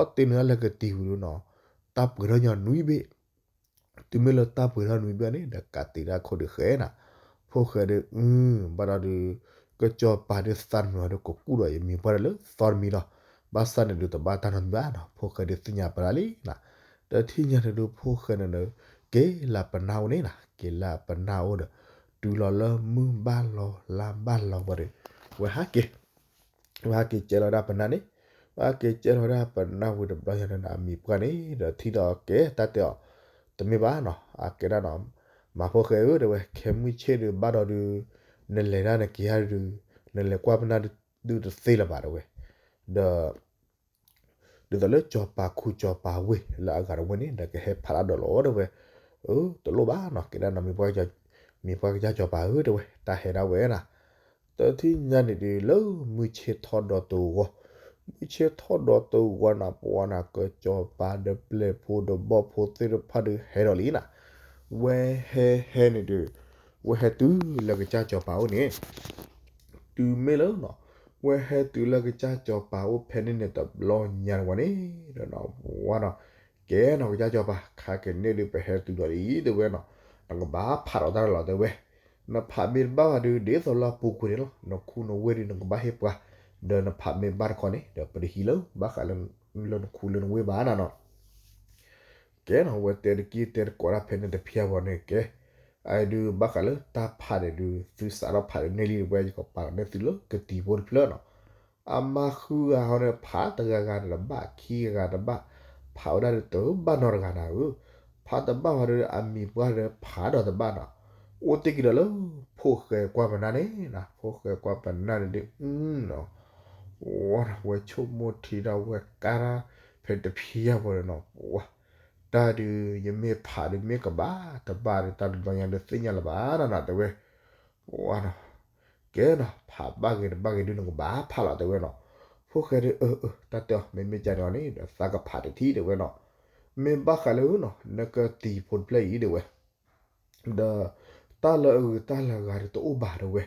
ဒၣ်လၢကတံၤဝံၤဒုးနီၤ, တၢ်ပှဲၤထီၣ်ညီနွံဘ့ၣ်. တုၤမ့ၢ်လၢတၢ်ပှဲၤထီၣ်နွံဘ့ၣ်န့ၣ် ဒီးကးတံာ်တၢ်ခိၣ်ဒုးဃဲနၤ, ဖိၣ်ဃဲဒုး အု ဘၣ်ဒီးဒုး ကၠီၤပၤဒုးသးတမုာ်ဒီးကကူၣ်ဒီးယမံၤပှၢ်ဒီးလၢသီတမံၤလီၤ. ဘၣ်ဆၣ်န့ၣ်ဒုးတဘၣ်တၢ်နီတမံၤဘၣ်နီၤ, ဖိၣ်ဃဲဒုးသ့ၣ်ညါပှၤဒၣ်လံနၤ. ဒီးထံၣ်ညါန့ၣ်ဒုးဖိၣ်ဃဲန့ၣ်ဒီး က့ၤလၢပနၢ်အိၣ်န့ၣ်နၤ, က့ၤလၢပနၢ်အိၣ်ဒီး တုၤလီၤလၢမုၢ်ဘၣ်လီၤလါဘၣ်လီၤဝဲဒီး ဝဲဟးက့ၤ ဝဲဟးက့ၤကဲလီၤဝဲဒၣ်ပနၢ်န့ၣ်, ဝဲဟးက့ၤကဲလီၤဝဲဒၣ်ပနၢ်ဝံၤတဘျီညါန့ၣ် အမံၤပှၢ်န့ၣ်ဒီးထံၣ်ဒီးကဲတၢ်တဲအီၤ, တမ့ၢ်ဘၣ်နီၤ, အကဲဒၣ်နီၤ, မၤဖိၣ်ဃဲဧၢ တဲဝဲ, ခဲမုၢ်ဆ့ၣ်ဒုးဘၣ်ဒီးဒုး နလဲၤတၢ်နက့ၤတၢ်ဒုး နလဲၤကွၢ်ပနၢ်ဒုးတသ့လၢၤဘၣ် တဲဝဲ, ဒီး ဒ်သိးလၢကၠီၤပၤခူကၠီၤပၤဝ့ၢ်လၢအဂၤတဝ့ၢ်န့ၣ် ဒီးကဟဲဖးတၢ်ဒီးလီၤ တဲဝဲ, တလိၣ်ဘၣ်နီၤ, ကဲဒၣ်နီၤ မံၤပှၢ်ကစၢ်ကၠီၤပၤဧၢ တဲဝဲ, တၢ်ဟဲဒၣ်ဝဲနၤ တထံၣ်ညါန့ၣ်ဒုး လၢမုၢ်ဆ့ၣ်ထီၣ်ဒီးတဂီၤ, မုၢ်ဆ့ၣ်ထီၣ်ဒီးတဂီၤန့ၣ် ပှၤန့ၣ် ကၠီၤပၤဒီးပျဲၢ်ဖိဒီးဘီၣ်ဖိသ့ၣ်တဖၣ်ဒုးဟဲဒီးလံနၤ, ဝဲဟဲဟဲန့ၣ်ဒုး ဝဲဟဲတုၤလၢကစၢ်ကၠီၤပၤအိၣ်န့ၣ် တုၤမ့ၢ်လၢနီၤ, ဝဲဟဲတုၤလၢကစၢ်ကၠီၤပၤအိၣ်ဖဲန့ၣ်န့ၣ် တဘျီညါန့ၣ်ဝဲန့ၣ်ဒီးနီၤ, ဝဲနီၤ, ကဲနီၤ ကစၢ်ကၠီၤပၤ ခါက့ၤန့ၣ်ဒုး ပဟဲတုၤဒီးလံ တဲဝဲနီၤ, နကဘၣ်ဖးဒီးတၢ်လီၤ တဲဝဲ, နဖးမ့ၢ်တဘၣ်ဘၣ်ဒုး ဒ်သိးလၢအပူၤကွံာ်န့ၣ်လီၤ, နခူနဝ့ၢ်ဒုး နကဘၣ်ဟ့ၣ်ပှၤ, ဒီးနဖးမ့ၢ်ဘၣ်တခီန့ၣ် ဒီးပတဟံးလၢ ဘၣ်ဃးလၢ လၢနခူလၢနဝ့ၢ်ဘၣ်နၤနီၤ ကဲနီၤ ဝဲတဲတက့ၢ်တဲတကိးတၢ်ဖဲန့ၣ်တဖျၢၣ်ဝဲန့ၣ် ကဲ, အဒုးဘၣ်ဃးလၢတၢ်ဖးန့ၣ်ဒုး သုစးထီၣ်ဖးန့ၢ်လံ ဝဲယကပာ်လီၤန့ၢ်သုလၢကတံၤဖိတဖျၢၣ်နီၤ, အမါဃုဂၤဟီန့ၣ် ဖးတဂၤဂၤန့ၣ်တဘၣ် ခံဂၤဂၤတဘၣ်, ဖးဝဲဒၣ်ဒုးတဘၣ်နီတဂၤနၤဧၢ, ဖးတဘၣ်ဝဲဒၣ်အမံၤပှၢ်ဒီးဖးဒီးတဘၣ်နီၤ, အိၣ်တ့ၢ်က့ၤဒီးလၢ ဖိၣ်ဃဲကွၢ်ပနၢ်န့ၣ်နၤ, ဖိၣ်ဃဲကွၢ်ပနၢ်န့ၣ်ဒုး အ ဝဲဆိကမိၣ်ထံဒီးဝဲကါတၢ် ဖဲတဖျၢၣ်ဝဲန့ၣ်နီၤ, တၢ်ဒုး ယမ့ၢ်ဖးဒုးမ့ၢ်ကဘၣ်တဘၣ်ဒီး တၢ်တဘျီညါဒုးသ့ၣ်ညါလၢၤဘၣ်နၤနီၤ တဲဝဲ, ကဲနီၤ ဖးဘၣ်ဂ့ၤတဘၣ်ဂ့ၤဒုး နကဘၣ်ဖးလီၤ တဲဝဲနီၤ, ဖိၣ်ဃဲဒုး အၢ အၢ တၢ်တဲအီၤ မ့မ့ၢ်ကန့ၣ်အီၤန့ၣ်ဒီး သးကဖးတထံၣ် တဲဝဲနီၤ, မ့ၢ်ဘၣ်ဃးလၢနီၤ နကတံၤဖိတဖျၢၣ်အံၤ တဲဝဲ ဒီး တၢ်လၢအဂုၤတၢ်လၢအဂၤဒုးတအိၣ်ဘၣ် တဲဝဲ,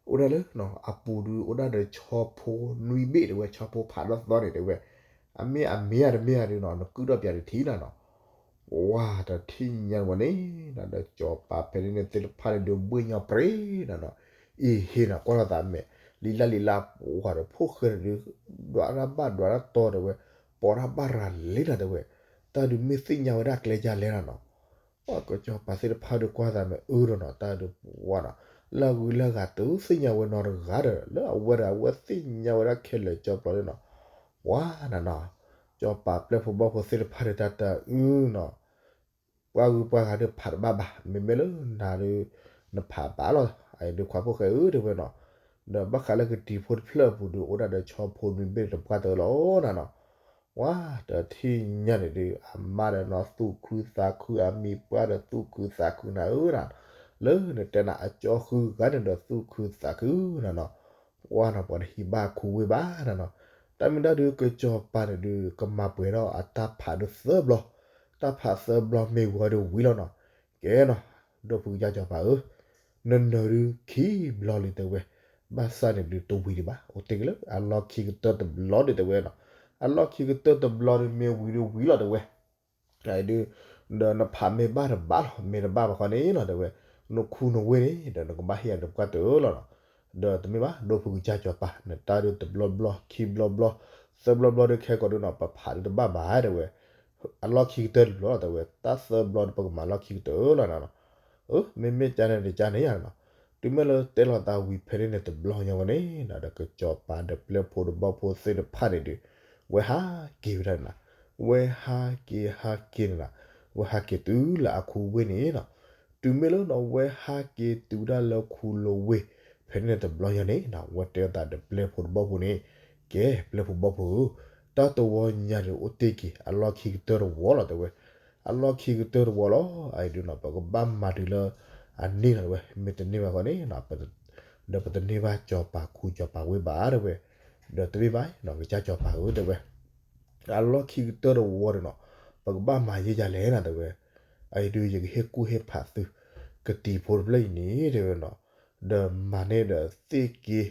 အိၣ်ဒၣ်လၢ အပူၤဒုး အိၣ်ဒၣ်ဒီးဆီဖိနွံဘ့ၣ် တဲဝဲ, ဆီဖိဖးထီၣ်သီန့ၣ် တဲဝဲ, အမ့ၢ်အမ့ၢ်ဧါတမ့ၢ်ဧါဒုးနီၤ နကုၣ်ထီၣ်ပၠးတထံၣ်နၤနီၤ, ပှၤတထံၣ်ညါဝဲန့ၣ် ဒီးကၠီၤပၤဖဲန့ၣ်န့ၣ်သ့ၣ်တဖၣ်န့ၣ်ဒုး ဘှ့ၣ်ညီပြ့နၤနီၤ, အ့ဟ့နၤ ကွၢ်လိာ်သးမဲာ် လံလၢလံလၢ ပှၤဒီးဖိၣ်ဃဲန့ၣ်ဒုး ဒွးတၢ်ဘၣ်ဒွးတၢ်တီ တဲဝဲ, ပိာ်တၢ်ဘၣ်ရၤလံနၤ တဲဝဲ, တၢ်ဒုးမ့ၢ်သ့ၣ်ညါဝဲဒၣ်ကျဲယါလဲနၤနီၤ ပှၤကၠီၤပၤသ့ၣ်တဖၣ်ဒုးကွၢ်သးမဲာ်အၢဒီးနီၤ တၢ်ဒုးပှၤနီၤ, လၢအဂုၤလၢအဂၤတသ့ၣ်ညါဝဲနီတဂၤဒီး လၢအဝဲဒီးအဝဲသ့ၣ်ညါဝဲဒၣ်ခဲလၢာ်ကၠီပျီန့ၣ်နီၤ, ပှၤနၤနီၤ, ကၠီၤပၤပျဲၢ်ဖိဘီၣ်ဖိသ့ၣ်တဖၣ်ဒုးတၢ်တအုနီၤ, ပှၤဂုၤပှၤဂၤဒုးဖးတဘၣ်ဘၣ်, မ့မ့ၢ်လၢနၤဒုး နဖးဘၣ်လီၤ, အဒုးခွါဖိၣ်ဃဲဧၢ တဲဝဲနီၤ, ဒီးဘၣ်ဃးလၢကတံၤဖိတဖျၢၣ်အပူၤဒုး အိၣ်ဒၣ်ဒီးဆီဖိနွံဘ့ၣ်တပှၢ်တၢၢ်လီၤနၤနီၤ ပှၤတထံၣ်ညါန့ၣ်ဒုး အမါဒီးနီၤ သူၣ်ခုသးခု အမံၤပှၢ်ဒီးသူၣ်ခုသးခုနၤဧၢနၤ, လၢနတဲနၤအကၠီဃုဂၤန့ၣ်ဒီးသူၣ်ခုသးခုနၤနီၤ, ပှၤနီၤ ပှၤတဟံးဘၣ်ခူဝ့ၢ်ဘၣ်နၤနီၤ, တၢ်မ့ၢ်ဒၣ်ဒုး ကၠီၤပၤန့ၣ်ဒုး ကမၤပှဲၤထီၣ်အတၢ်ဖးဒုးသၢဘျီ, တၢ်ဖးသၢဘျီမ့ၢ်ဝံၤဒီးဝံၤလီၤနီၤ, ကဲနီၤ, ဒီပုၢ်ကစၢ်ကၠီၤပၤဧၢ နနၢၤဒုးခံဘျီလံ တဲဝဲ, ဘၣ်ဆၣ်န့ၣ်ဒုးတဝံၤဒံးဘၣ်, အိၣ်တ့ၢ်က့ၤလၢအလီၢ်ခံကတၢၢ်တဘျီဒံး တဲဝဲနီၤ, အလီၢ်ခံကတၢၢ်တဘျီဒုးမ့ၢ်ဝံၤဒုးဝံၤလီၤ တဲဝဲ, ဒုး ဒီးနဖးမ့ၢ်ဘၣ်တဘၣ်လီၤ, မ့ၢ်တဘၣ်ဘၣ်ခီန့ၣ်လီၤ တဲဝဲ, နခူနဝ့ၢ်န့ၣ် ဒီးနကဘၣ်ဟ့ၣ်အီၤတပှၢ်တၢၢ်လီၤနီၤ. ဒီးတမ့ၢ်ဘၣ် ဒိၣ်ဖုကစၢ်စီၤပၤ နတၢ်ဒုးတဘျီဘျီ ခံဘျီဘျီ သၢဘျီဘျီဒီး ခဲကိာ်ဒုးနီၤ ပဖးဒုးတဘၣ်ဘၣ် တဲဝဲ, အလီၢ်ခံကတၢၢ်တဘျီလီၤ တဲဝဲ, တၢ်သၢဘျီဒီး ပကမၤလီၢ်ခံကတၢၢ်လီၤနီၤ. အၢ မ့မ့ၢ်ကန့ၣ်တကန့ၣ်ယါနီၤ, တုၤမ့ၢ်လၢတဲလီၤသးဝံၤဖဲန့ၣ်န့ၣ် တဘျီညါဝဲန့ၣ်နီၤ ဒီးကစီၤပၤဒီးပျဲၢ်ဖိတဘီဖိသ့ၣ်တဖၣ်န့ၣ်ဒီး ဝဲဟးက့ၤဝဲဒၣ်န့ၣ်နီၤ, ဝဲဟးက့ၤဟးက့ၤန့ၣ်နီၤ, ဝဲဟးက့ၤတုၤလၢအခူဝ့ၢ်န့ၣ်နီၤ. တုၤမ့ၢ်လၢနီၤ ဝဲဟးက့ၤတုၤဒၣ်လၢခူလဝ့ၢ် ဖဲန့ၣ်န့ၣ်တဘျီညါန့ၣ်နီၤ ဝဲတဲသးဒီးပျဲၢ်ဖိတဘီဖိန့ၣ်, ကဲ ပျဲၢ်ဖိဘီဖိဧၢ, တၢ်တဝီညါဒီးအိၣ်တ့ၢ်က့ၤ အလီၢ်ခံကတၢၢ်တဝီလီၤ တဲဝဲ, အလီၢ်ခံကတၢၢ်တဝီလီၤ. အအံၤဒုးနီၤ ပကဘၣ်မၤတုၤလၢအန့ၣ်လီၤ တဲဝဲ, မ့ၢ်တန့ၢ်ဘၣ်ခီန့ၣ်နီၤ ဒီးပတန့ၢ်ဘၣ်စီၤပၤခူစီၤပၤဝ့ၢ်ဘၣ် တဲဝဲ, ဒီးတမ့ၢ်ဘၣ်နီၤ ကစၢ်စီၤပၤဧၢ တဲဝဲ, အလီၢ်ခံကတၢၢ်တဝီဒီးနီၤ ပကဘၣ်မၤယဲၢ်ယၤလဲၣ်နီၤ တဲဝဲ, အအံၤဒုးယကဟ့ၣ်ကူၣ်ဟ့ၣ်ဖးသု ကတံၤဖိတဖျၢၣ်အံၤန့ၣ် တဲဝဲနီၤ, ဒီးမၤန့ၢ်ဒီးသ့ၣ်က့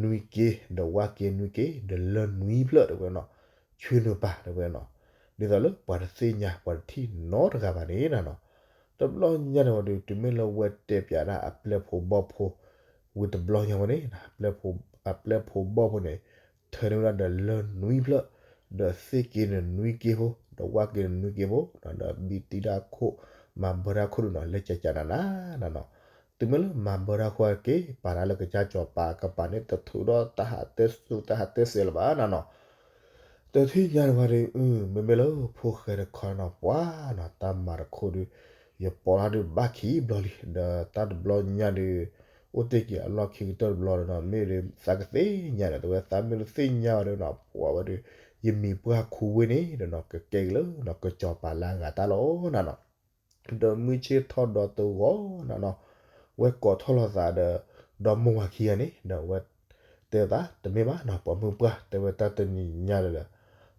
နွံက့ ဒီးဝၣ်က့နွံက့ ဒီးလၢၢ်နွံဖျၢၣ် တဲဝဲနီၤ, ဆူနုာ်ပာ် တဲဝဲနီၤ, ဒ်သိးလၢပှၤတသ့ၣ်ညါ ပှၤတထံၣ်နီတဂၤဘၣ်န့ၣ်နီၤ. တဘျီညါန့ၣ်ဝံၤဒီး တုၤမ့ၢ်လၢဝဲတဲပၠးဒၣ်အပျဲၢ်ဖိဘီၣ်ဖိ ဝံၤတဘျီညါဝဲန့ၣ် အပျဲၢ်ဖိဘီၣ်ဖိန့ၣ် ထၢန့ၢ်ဝဲဒၣ်ဒီးလၢၢ်နွံဖျၢၣ်, ဒီးသ့ၣ်က့န့ၣ်နွံက့ဖိ, ဒီးဝၣ်က့န့ၣ်နွံက့ဖိ, ဒီးဘံတံၢ်တၢ်ခိၣ် မၤဘၢတၢ်ခိၣ်ဒုးနီၤ လၢကကနၤနၤနီၤ. တုၤမ့ၢ်လၢမၤဘၢတၢ်ခိၣ်က့ၤ ပာ်တၢ်လၢကစၢ်စီၤပၤကပၤန့ၣ် တထုးဒီးတၢ်ဟးတဲစူၤ တၢ်ဟးတဲစဲးလၢၤဘၣ်နီၤနီၤ. တထံၣ်ညါန့ၣ်ဝံၤဒီး မ့မ့ၢ်လၢဖိၣ်ဃဲတခီနီၤ ပှၤနီၤ တၢ်မၤတခိၣ်ဒီး ယပိာ်လၢဒုးဘၣ်ခံဘျီလံ ဒီးတၢ်တဘျီညါဒီး အိၣ်တ့ၢ်က့ၤအလီၢ်ခံကတၢၢ်တဘျီဒီးနီၤ မ့ၢ်ဒီးသးကသ့ၣ်ညါဒီး တဲဝဲ သးမ့ၢ်တသ့ၣ်ညါဘၣ်ဒီးနီၤ ပှၤဝဲဒီး ယမံၤပှၢ်ခူဝ့ၢ်န့ၣ်ဒီးနီၤ ကကဲက့ၤလၢနီၤ ကစီၤပၤလၢအဂၤတၢ်လီၤနီၤနီၤ. ဒီးမုၢ်ဆ့ၣ်ထီၣ်ဒီးတဂီၤနီၤနီၤ ဝဲကိးထီၣ်လိာ်သးဒီး ဒီမိၢ်ဝၤခံဂၤန့ၣ် ဒီးဝဲတဲသး တမ့ၢ်ဘၣ်နီၤ ပိာ်မုၣ်ပှၢ် တဲဝဲ တၢ်တနံၤညါဒီး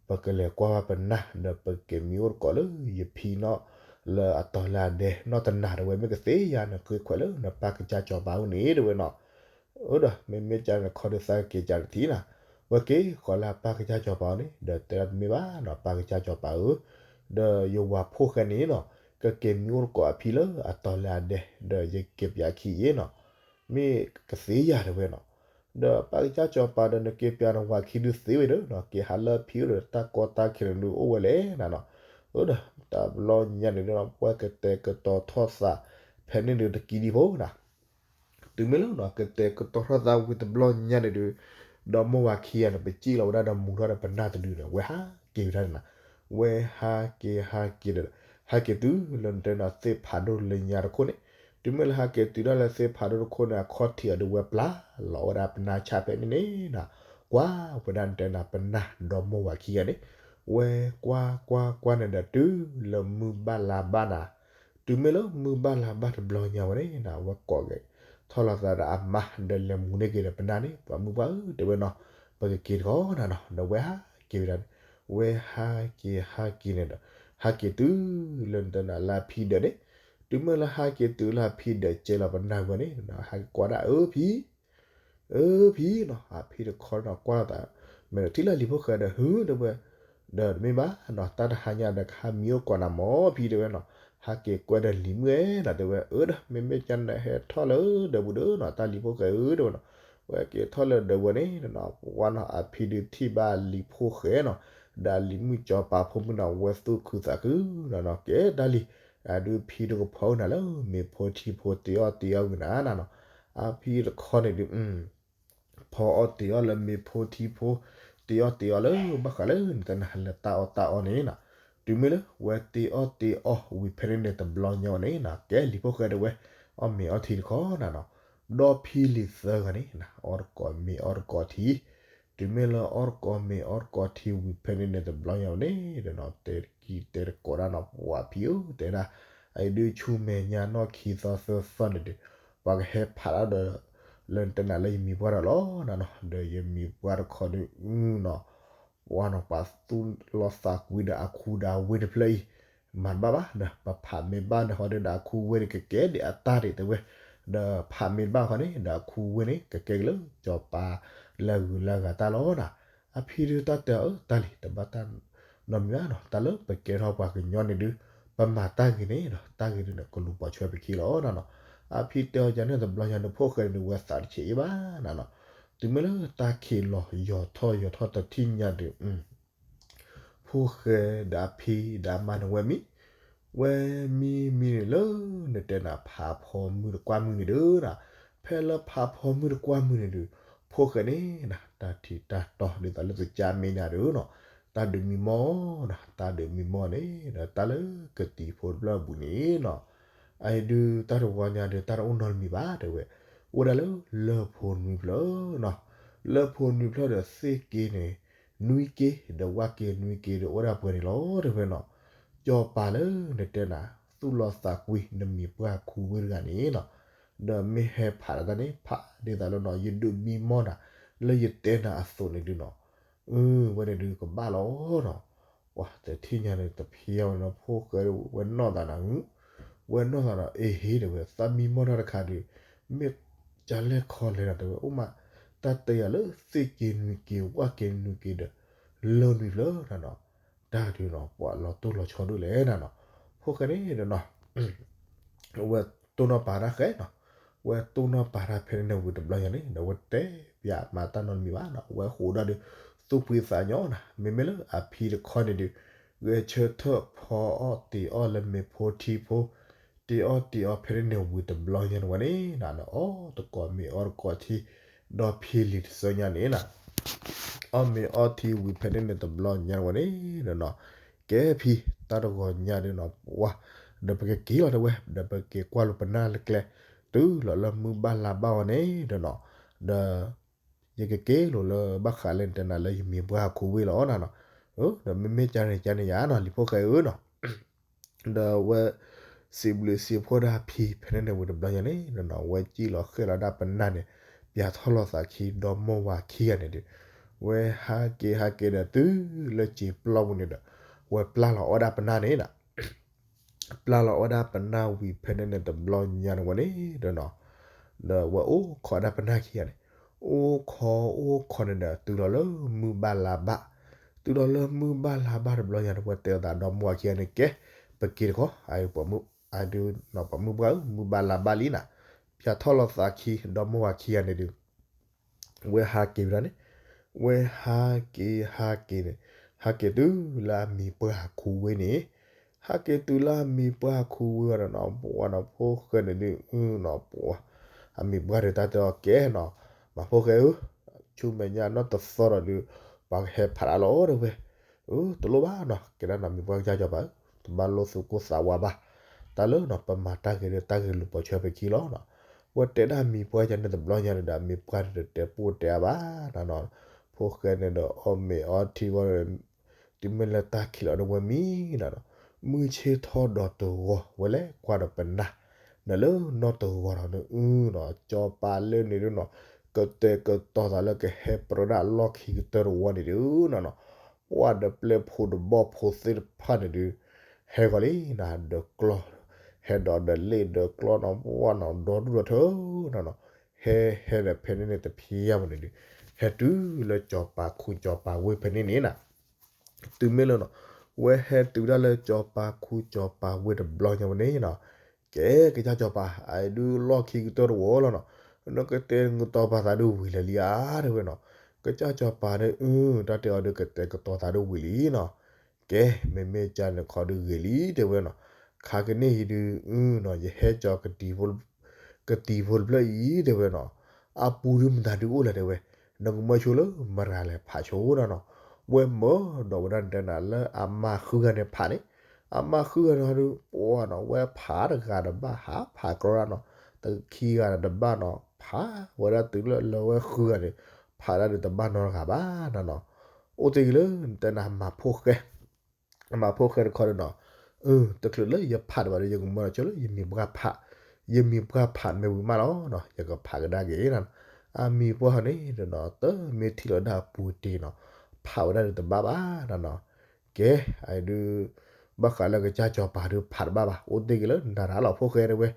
ပကလဲၤကွၢ်ဘၣ်ပနၢ် ဒီးပက့ၤမံအိၣ်တကိးလၢယဖံနီၤ လၢအတီၤလၢအဒဲနီၢ်တနၤ တဲဝဲ မ့ၢ်ကသ့ယၤ နဃ့ခွဲးလၢနပၢ်ကစၢ်စီၤပၤအအိၣ်န့ၣ် တဲဝဲနီၤ. အၢဒီး မ့မ့ၢ်ကန့ၣ်ခီဒီး သးက့ၤကနၤတထံၣ်နီၤ ဝဲက့ၤဃီၤလၢအပၢ်ကစၢ်စီၤပၤအအိၣ်န့ၣ် ဒီးတဲဒၣ် တမ့ၢ်ဘၣ်နီၤ ပၢ်ကစၢ်စီၤပၤဧၢ, ဒီးယဝၤဖိၣ်ဃဲန့ၣ်နီၤ ကက့ၤမံအိၣ်တကိးအဖံလၢအတီၤလၢအဒဲ ဒီးယက့ၤပၠးခံအံၤနီၤ မ့ၢ်ကသ့ယၤ တဲဝဲနီၤ. ဒီးပၢ်ကစၢ်စီၤပၤဒီး နက့ၤပၠးနဝၤခံဒုးသ့ဝဲဒီးနီၤ က့ၤဟးလၢအဖံအိၣ်ဒီး တၢ်ကီတၢ်ခဲန့ၣ်ဒုးအိၣ်ဝဲလဲၣ်နီၤနီၤ. အၢဒီး တဘျီညါန့ၣ်ဒီး ပှၤကတဲာ်ကတီၤထီၣ်သး ဖဲန့ၣ်ဒုးတကံဒံဖိနီၤ တုၤမ့ၢ်လၢနီၤ ကတဲာ်ကတီၤထီၣ်သးဝံၤတဘျီညါန့ၣ်ဒီး ဒီမိၢ်ဝၤခံဂၤန့ၣ် ပစံၣ်လီၤဝဲဒၣ်ဒီးမူထီၣ်ဒီးပနၢ်တဒုန့ၣ် ဝဲဟးက့ၤဝဲဒၣ်န့ၣ်နီၤ. ဝဲဟးက့ၤဟးက့ၤဒီး ဟဲက့ၤတုၤလၢနတဲနီၤ သ့ၣ်ဖးဒိၣ်လၢညါတခိၣ်န့ၣ်, တုၤမ့ၢ်လၢဟးက့ၤတုၤဒၣ်လၢသ့ၣ်ဖးဒိၣ်တခိၣ်န့ၣ် အခီၣ်ထံးအီၤဒီးဝဲပျၢ်လီၤဝဲဒၣ်ပနၢ်ဆၣ်ဖဲန့ၣ်န့ၣ်နီၤ, ကွၢ်ဝဲဒၣ်နတဲနီၤ ပနၢ်ဒီမိၢ်ဝၤခံဂၤန့ၣ်, ဝဲကွၢ်ကွၢ်ကွၢ်န့ၣ်ဒီးတုၤလၢမုၢ်ဘၣ်လါဘၣ်နီၤ, တုၤမ့ၢ်လၢမုၢ်ဘၣ်လါဘၣ်တဘျီညါဝဲန့ၣ်နီၤ ဝဲကိးက့ၤထီၣ်လီၤသးဒီးအမါ ဒီးလဲၤမူန့ၢ်က့ၤဒီးပနၢ်န့ၣ် ပှၤမုၣ်ပှၢ်ဧၢ တဲဝဲနီၤ, ပကက့ၤတခီနီၤနီၤ, ဒီးဝဲဟးက့ၤဝဲဒၣ်န့ၣ်, ဝဲဟးက့ၤဟးက့ၤန့ၣ်ဒီး ဟးက့ၤတုၤလၢနတဲနီၤလၢအဖံဒၢးန့ၣ်, တုၤမ့ၢ်လၢဟးက့ၤတုၤလၢအဖံဒၢး ကဲလီၤပနၢ်ဝဲန့ၣ် ဟးက့ၤကွၢ်ဒၣ်အၢဖံ အၢဖံနီၤ, အဖံတခီနီၤ ကွၢ်လီၤသး, မ့ၢ်ဒီးထံၣ်လၢလံၤဖိၣ်ဃဲဒီး ဟု တဲဝဲ, ဒီးတမ့ၢ်ဘၣ်နီၤ တၢ်တဟါညါဒီးကဟးမံအိၣ်ကိးနၤမၢ်ဖံ တဲဝဲနီၤ, ဟးက့ၤကွဲဒီးလံၤမုၣ်ဧဲနီၤ တဲဝဲ, အၢဒီး မ့မ့ၢ်ကန့ၣ်ဟဲထီၣ်လၢဒၢးပူၤဒီးနီၤ တၢ်လံၤဖိၣ်ဃဲဧၢ တဲဝဲနီၤ, ဝဲက့ၤထီၣ်လၢဒၢးပူၤန့ၣ်နီၤ ပှၤနီၤ အဖံဒုးထံၣ်ဘၣ်လံၤဖိၣ်ဃဲနီၤ, ဒီးလံၤမုၣ်စီၤပၤဖိမုၣ်နီၤ ဝဲသူၣ်ခုသးခုနီၤနီၤ ကဲတၢ်လံၤ, အဒုးဖံဒုးကဖီအီၣ်နၤလၢမ့ၤဖိထံဖိ တ့အီၣ်တ့အီၣ်ဂ့ၤနၤနီၤနီၤ, အဖံတခီန့ၣ်ဒုး ဖီအီၣ်တ့အီၣ်လၢမ့ၤဖိထံဖိ, တ့အီၣ်တ့အီၣ်လၢဘၣ်ဃးလၢနတဲနၤလၢတၢ်အီၣ်တၢ်အီန့ၣ်နီၤ, တုၤမ့ၢ်လၢဝဲတ့အီၣ်တ့အီၣ်ဝံၤဖဲန့ၣ်န့ၣ် တဘျီညါဝဲန့ၣ်နီၤ ကဲလံၤဖိၣ်ဃဲဒီးဝဲ အီၣ်မ့ၤအီထံတခီနီၤနီၤ, ဒီဖံလံၤသၢဂၤန့ၣ်နီၤ အီၣ်တကိးမ့ၤအီၣ်တကိးထံ တုၤမ့ၢ်လၢအီၣ်တကိးမ့ၤအီၣ်တကိးထံဝံၤဖဲန့ၣ်န့ၣ် တဘျီညါဝဲန့ၣ်ဒီးနီၤ တဲတကံတဲတကိးဒၣ်နီၤ ပှၤဖံဧၢ တဲဒၣ်, အအံၤဒုးဆူမဲာ်ညါနီၢ်ခံသီသၢသီန့ၣ်ဒီး ပှၤကဟဲဖးဒၣ်ဒီး လၢနတဲနၤလၢယမံၤပှၢ်ဒီးလီၤနီၤနီၤ, ဒီးယမံၤပှၢ်တခီဒုးနီၤ ပှၤနီၤ ပှၤသူၣ်လီသးကွံဒီးအခူဒီးအဝ့ၢ်တဖျၢၣ်အံၤ မၤတဘၣ်ဘၣ်ဒီး ပဖးမ့ၢ်ဘၣ်န့ၣ်ဃီဒီး အခူဝ့ၢ်န့ၣ် ကကဲဒံးအတၢ်ဒံးတဲဝဲ, ဒီးဖးမ့ၢ်ဘၣ်ဃီန့ၣ် ဒီးအခူဝ့ၢ်န့ၣ် ကကဲက့ၤလၢစီၤပၤလၢအဂုၤလၢအဂၤတၢ်လီၤနီၤ. အဖံဒုးတၢ်တဲအီၤ အၢ တၢ်လံၤ တဘၣ်တၢ်နီတမံၤဘၣ်နီၤ, တၢ်လၢပကဲထီၣ်ပှၤကညီန့ၣ်ဒုး ပမၤတၢ်ဂ့ၤန့ၣ်ဒီး တၢ်ဂ့ၤဒုးန့ၣ် ကလူၤပိာ်ထွဲပခံလီၤနၤနီၤ. အဖံတဲအီၤဒ်န့ၣ်တဘျီညါန့ၣ် ဖိၣ်ဃဲန့ၣ် ဝဲသးတဆံးအံၤဘၣ်နၤနီၤ. တုၤမ့ၢ်လၢတၢ်ခံးလီၤယီၤထီၣ်ယီၤထီၣ်တထံၣ်ညါဒုး ဖိၣ်ဃဲဒီးအဖံဒီးအမါန့ၣ်ဝဲမံ, ဝဲမံမံန့ၣ်လၢ နတဲနၤဖးဖီမုၢ်တကွၢ်မုၢ်န့ၣ်ဒုးနၤ, ဖဲလၢဖးဖီမုၢ်တကွၢ်မုၢ်န့ၣ်ဒုး ဖိၣ်ဃဲန့ၣ်နၤ တၢ်ထံးတၢ်တီဒ်သိးလၢသကၢ်မ့ၢ်နၤဒုးနၤ, တၢ်ဒုးမံမီၢ်နၤ, တၢ်ဒုးမံမီၢ်န့ၣ်ဒီး တၢ်လၢကသံၣ်ဖိတဖျၢၣ်အပူၤန့ၣ်နၤ, အအံၤဒုးတၢ်တဝီညါဒုး တၢ်တအိၣ်နီတမံၤဘၣ်တဲဝဲ, အိၣ်ဝဲဒၣ်လၢ လၢၢ်ဖိနွံဖျၢၣ်နၤ, လၢၢ်ဖိနွံဖျၢၣ်ဒီးသ့ၣ်က့န့ၣ် နွံက့ ဒီးဝၣ်က့နွံက့ဒီး အိၣ်ဒၣ်ပှဲၤန့ၣ်လီၤတဲဝဲနၤ. စီၤပၤလၢနတဲနၤ သူၣ်လီသးကွံ နမံၤပှၢ်ခူဝ့တဂၤန့ၣ်နၤ, ဒီးမ့ၢ်ဟဲဖးဒၣ်တၢ်န့ၣ် ဖးဒ်သိးလၢနၤ ယဒုးမံမီၢ်နၤ လၢယတဲနၤအသိးန့ၣ်ဒုးနၤ, အဝဲန့ၣ်ဒုးကဘၣ်လီၤနၤ. ပှၤတထံၣ်ညါန့ၣ် တဖံဝဲနၤ ဖိၣ်ဃဲဝဲနီၢ်သးနၤ, ဝဲနီၢ်သးနၤ အ့ဟ့တဲဝဲ သးမံမီၢ်တၢ်တခါဒုး မ့ၢ်ကလဲၣ်ခီလဲၣ်နၤတဲဝဲ အိၣ်မး တၢ်တဲယၤလၢသ့ၣ်က့နွံက့ ဝၣ်က့နွံက့ဒီး လၢၢ်နွံဖျၢၣ်နၤနီၤ, တၢ်ဒုးနီၤ ပှၤလီၤတိၢ်လီၤဆီဒိၣ်လဲၣ်နၤနီၤ, ဖိၣ်ဃဲန့ၣ်ဒီးနီၤ ဝဲတိၢ်နီၣ်ပာ်တၢ်ဃဲနီၤ, ဝဲတိၢ်နီၣ်ပာ်တၢ်ဖဲန့ၣ်ဝံၤတဘျီညါန့ၣ် ဒီးဝဲတဲပၠးမၤတၢ်နီတမံၤဘၣ်နီၤ, ဝဲဃိးဒၣ်ဒီး သူၣ်ဖှံသးညီနၤ, မ့မ့ၢ်လၢအဖံတခီန့ၣ်ဒုး ဂဲၤဆၢထၢၣ်ဖီအီၣ်တ့ၤအီၣ်လၢမ့ၤဖိထံဖိ, တ့ၤအီၣ်တ့ၤအီဖဲန့ၣ်ဝံၤတဘျီညါန့ၣ်ဝဲန့ၣ်နၤ, အီၣ်တကိးမ့ၤအီတကိးထံ ဒီဖံလံၤတစၢညါန့ၣ်နၤ အီၣ်မ့ၤအီထံဝံၤဖဲန့ၣ်န့ၣ်တဘျီညါဝဲန့ၣ်ဒီးနီၤ, ကဲဖံ တၢ်တဂီၤညါဒီးနီၤ ပှၤ ဒီးပကက့ၤလီၤတဲဝဲ ဒီးပက့ၤကွၢ်လိာ်ပနၢ်လၢကျဲ တုၤလီၤလၢမုၢ်ဘၣ်လါဘၣ်ဝဲန့ၣ်ဒီးနီၤ, ဒီး ယကက့ၤလိာ်လၢဘၣ်ဃးလၢနတဲနၤလၢယမံၤပှၢ်ဟးခူဝ့လီၤနၤနီၤ, ဒီးမ့မ့ၢ်ကန့ၣ်ကန့ၣ်ယၤနီၤ လံၤဖိၣ်ဃဲဧၢနီၤ ဒီးဝဲ စံးဘျုးစံးဖှိၣ်ဒၣ်ဖံဖဲန့ၣ်န့ၣ်ဝံၤတဘျီညါန့ၣ်နီၤ ဝဲစံၣ်လီၤဃ့ၢ်လီၤဒၣ်ပနၢ်န့ၣ် ပၠးထီၣ်လီၤသးခံ ဒီမိၢ်ဝၤခံဂၤန့ၣ်ဒီး ဝဲဟးက့ၤဟးက့ၤဒီးတုၤလၢစံာ်ပျီပူၤန့ၣ်ဒီး ဝဲပျၢ်လီၤအီၣ်ဒၣ်ပနၢ်န့ၣ်နၤ ပျၢ်လီၤအီၣ်ဒၣ်ပနၢ်ဝံၤဖဲန့ၣ်န့ၣ်တဘျီညါန့ၣ်ဝဲန့ၣ်ဒီးနီၤ, ဒီးဝဲအိၣ်ခိးဒၣ်ပနၢ်ခံဂၤန့ၣ်, အိၣ်ခိးအိၣ်ခိးန့ၣ်ဒီးတုၤလီၤလၢမုၢ်ဘၣ်လါဘၣ်, တုၤလီၤလၢမုၢ်ဘၣ်လါဘၣ်တဘျီညါန့ၣ် ဝဲတဲအသးဒီမိၢ်ဝၤခံဂၤန့ၣ် ကဲ ပက့ၤတခီ အဒုးနီၤ ပှၤမုၢ်ပှၢ်ဧၢ မုၢ်ဘၣ်လါဘၣ်လံနၤ, ပၠးထီၣ်လီၤသးခံ ဒီမိၢ်ဝၤခံဂၤန့ၣ်ဒီး ဝဲဟးက့ၤဝဲဒၣ်န့ၣ်, ဝဲဟးက့ၤဟးက့ၤန့ၣ်, ဟးက့ၤတုၤလၢအမံၤပှၢ်ဟးခူဝ့န့ၣ်, ဟးက့ၤတုၤလၢအမံၤပှၢ်ဟးခူဝ့ဝဲဒီးနီၤ ပှၤနီၤ ဖိၣ်ဃဲန့ၣ်ဒုးနီၤ ပှၤ အမံၤပှၢ်ဒီးတၢ်တဲအီၤကဲနီၤ, မၤဖိၣ်ဃဲဧၢ, ဆူမဲာ်ညါနီၢ်တသီဒီးဒုး ပှၤကဟဲဖးဒၣ်လီၤတဲဝဲ, တလိၣ်ဘၣ်နီၤ ကဲဒၣ်နီၤ မံၤပှၢ်ကစၢ်စီၤပၤဧၢ, တဘၣ်လိၣ်သူၣ်ကိၢ်သးဝါဘၣ်, တၢ်လၢနီၤ ပမၤတၢ်ဂ့ၤဒီးတၢ်ဂ့ၤလူၤပိာ်ထွဲပခံလီၤနီၤ, ဝဲတဲဒၣ်မံၤပှၢ်ယၤန့ၣ်တဘျီညါန့ၣ်ဒီး မံၤပှၢ်ဒီးတတဲပူၣ်တဲအါဘၣ်နၤနီၤ, ဖိၣ်ဃဲန့ၣ်ဒီးအီၣ်မ့ၤအီထံဝဲ တုၤမ့ၢ်လၢတၢ်ခံးလီၤဒီးဝဲမံနၤနီၤ, မုၢ်ဆ့ၣ်ထီၣ်ဒီးတဂီၤ ဝဲလဲၤကွၢ်ဒီးပနၢ်, ဒီးလၢနီၢ်တဂီၤဒီးဒုးနီၤ စီၤပၤလၢန့ၣ်ဒုးနီၤ ကတဲာ်ကတီၤသးလၢကဟဲပြၢဒၣ်လီၢ်ခံကတၢၢ်တဝီန့ၣ်ဒုးနီၤနီၤ, ပှၤဒီးပျဲၢ်ဖိတဘီၣ်ဖိသ့ၣ်တဖၣ်န့ၣ်ဒုး ဟဲဂီၤလံနၤ ဒီးကျီၢ်, ဟဲဒီးဒီးလ့ၣ်ဒီးကျီၢ်နီၤ ပှၤနီၤ ဒီဒူၣ်ဒီထၢနီၤနီၤ, ဟဲဟဲဒီးဖဲန့ၣ်န့ၣ်တဖံယါမးန့ၣ်ဒုး ဟဲတုၤလၢစီၤပၤခူစီၤပၤဝ့ၢ်ဖဲန့ၣ်န့ၣ်နၤ တုၤမ့ၢ်လၢနီၤ, ဝဲဟဲတုၤဒၣ်လၢစီၤပၤခူစီၤပၤဝ့ၢ်တဘျီညါဝဲန့ၣ်နီၤ, ကဲကစၢ်စီၤပၤ အဒုးလီၢ်ခံကတၢၢ်တဝီလီၤနီၤ, နကတဲာ်ကတီၤပာ်သးဒုးဝံၤလၢာ်လံဧါတဲဝဲနီၤ, ကစၢ်စီၤပၤန့ၣ် အတၢ်တဲအီၤဒုးကတဲာ်ကတီၤသးဒုးဝံၤလံနီၤ, ကဲ မ့မ့ၢ်ကန့ၣ်ခီဒုးဂ့ၤလံ တဲဝဲနီၤ, ခါကန့ၣ်အံၤဒုး အနီၤ ယဟဲကၠီၤ ကတံၤဖိတဖျၢၣ်အံၤ တဲဝဲနီၤ, အပူၤဒုးမတၤဒုးအိၣ်လဲၣ်တဲဝဲ, နကမၢဆိလၢမတၤလဲၣ်ဖးဆိနီၤနီၤ, ဝဲမၢဒီးဝဲဒၣ်တဲနၤလၢအမါဃုဂၤန့ၣ်ဖးန့ၣ်, အမါဃုဂၤန့ၣ်ဒုး ပှၤနီၤ ဝဲဖးတဂၤတဘၣ် ဟးဖးကြီဒၣ်နီၤ, တခံဂၤဒီးတဘၣ်နီၤ, ဖးဝဲဒၣ်တုၤလၢလၢဝဲဃုဂၤန့ၣ် ဖးဒၣ်ဒုးတဘၣ်နီတဂၤဘၣ်နီၤနီၤ, အိၣ်တ့ၢ်က့ၤလၢနတဲနၤမၤဖိၣ်ဃဲ မၤဖိၣ်ဃဲတခီဒီးနီၤ, တချုးလၢယဖးတဘၣ်ဒီး ယကမၢလီၤဆိလၢယမံၤပှၢ်ဖး, ယမံၤပှၢ်ဖးမ့ၢ်ဝံၤမးလီၤနီၤ, ယကဖးကဒါက့ၤနီၤ, အမံၤပှၢ်ဟီန့ၣ်ဒီးနီၤ တမ့ၢ်ထံၣ်လီၤဒၣ်အပူၤတ့ၢ်နီၤ, ဖးဝဲဒၣ်ဒီးတဘၣ်ဘၣ်နီၤနီၤ, ကဲ အဒုး ဘၣ်ဃးလၢကစၢ်စီၤပၤဒုးဖးတဘၣ်ဘၣ်, အိၣ်တ့ၢ်က့ၤလၢနတၢ်ရၤလီၤဖိၣ်ဃဲတဲဝဲ,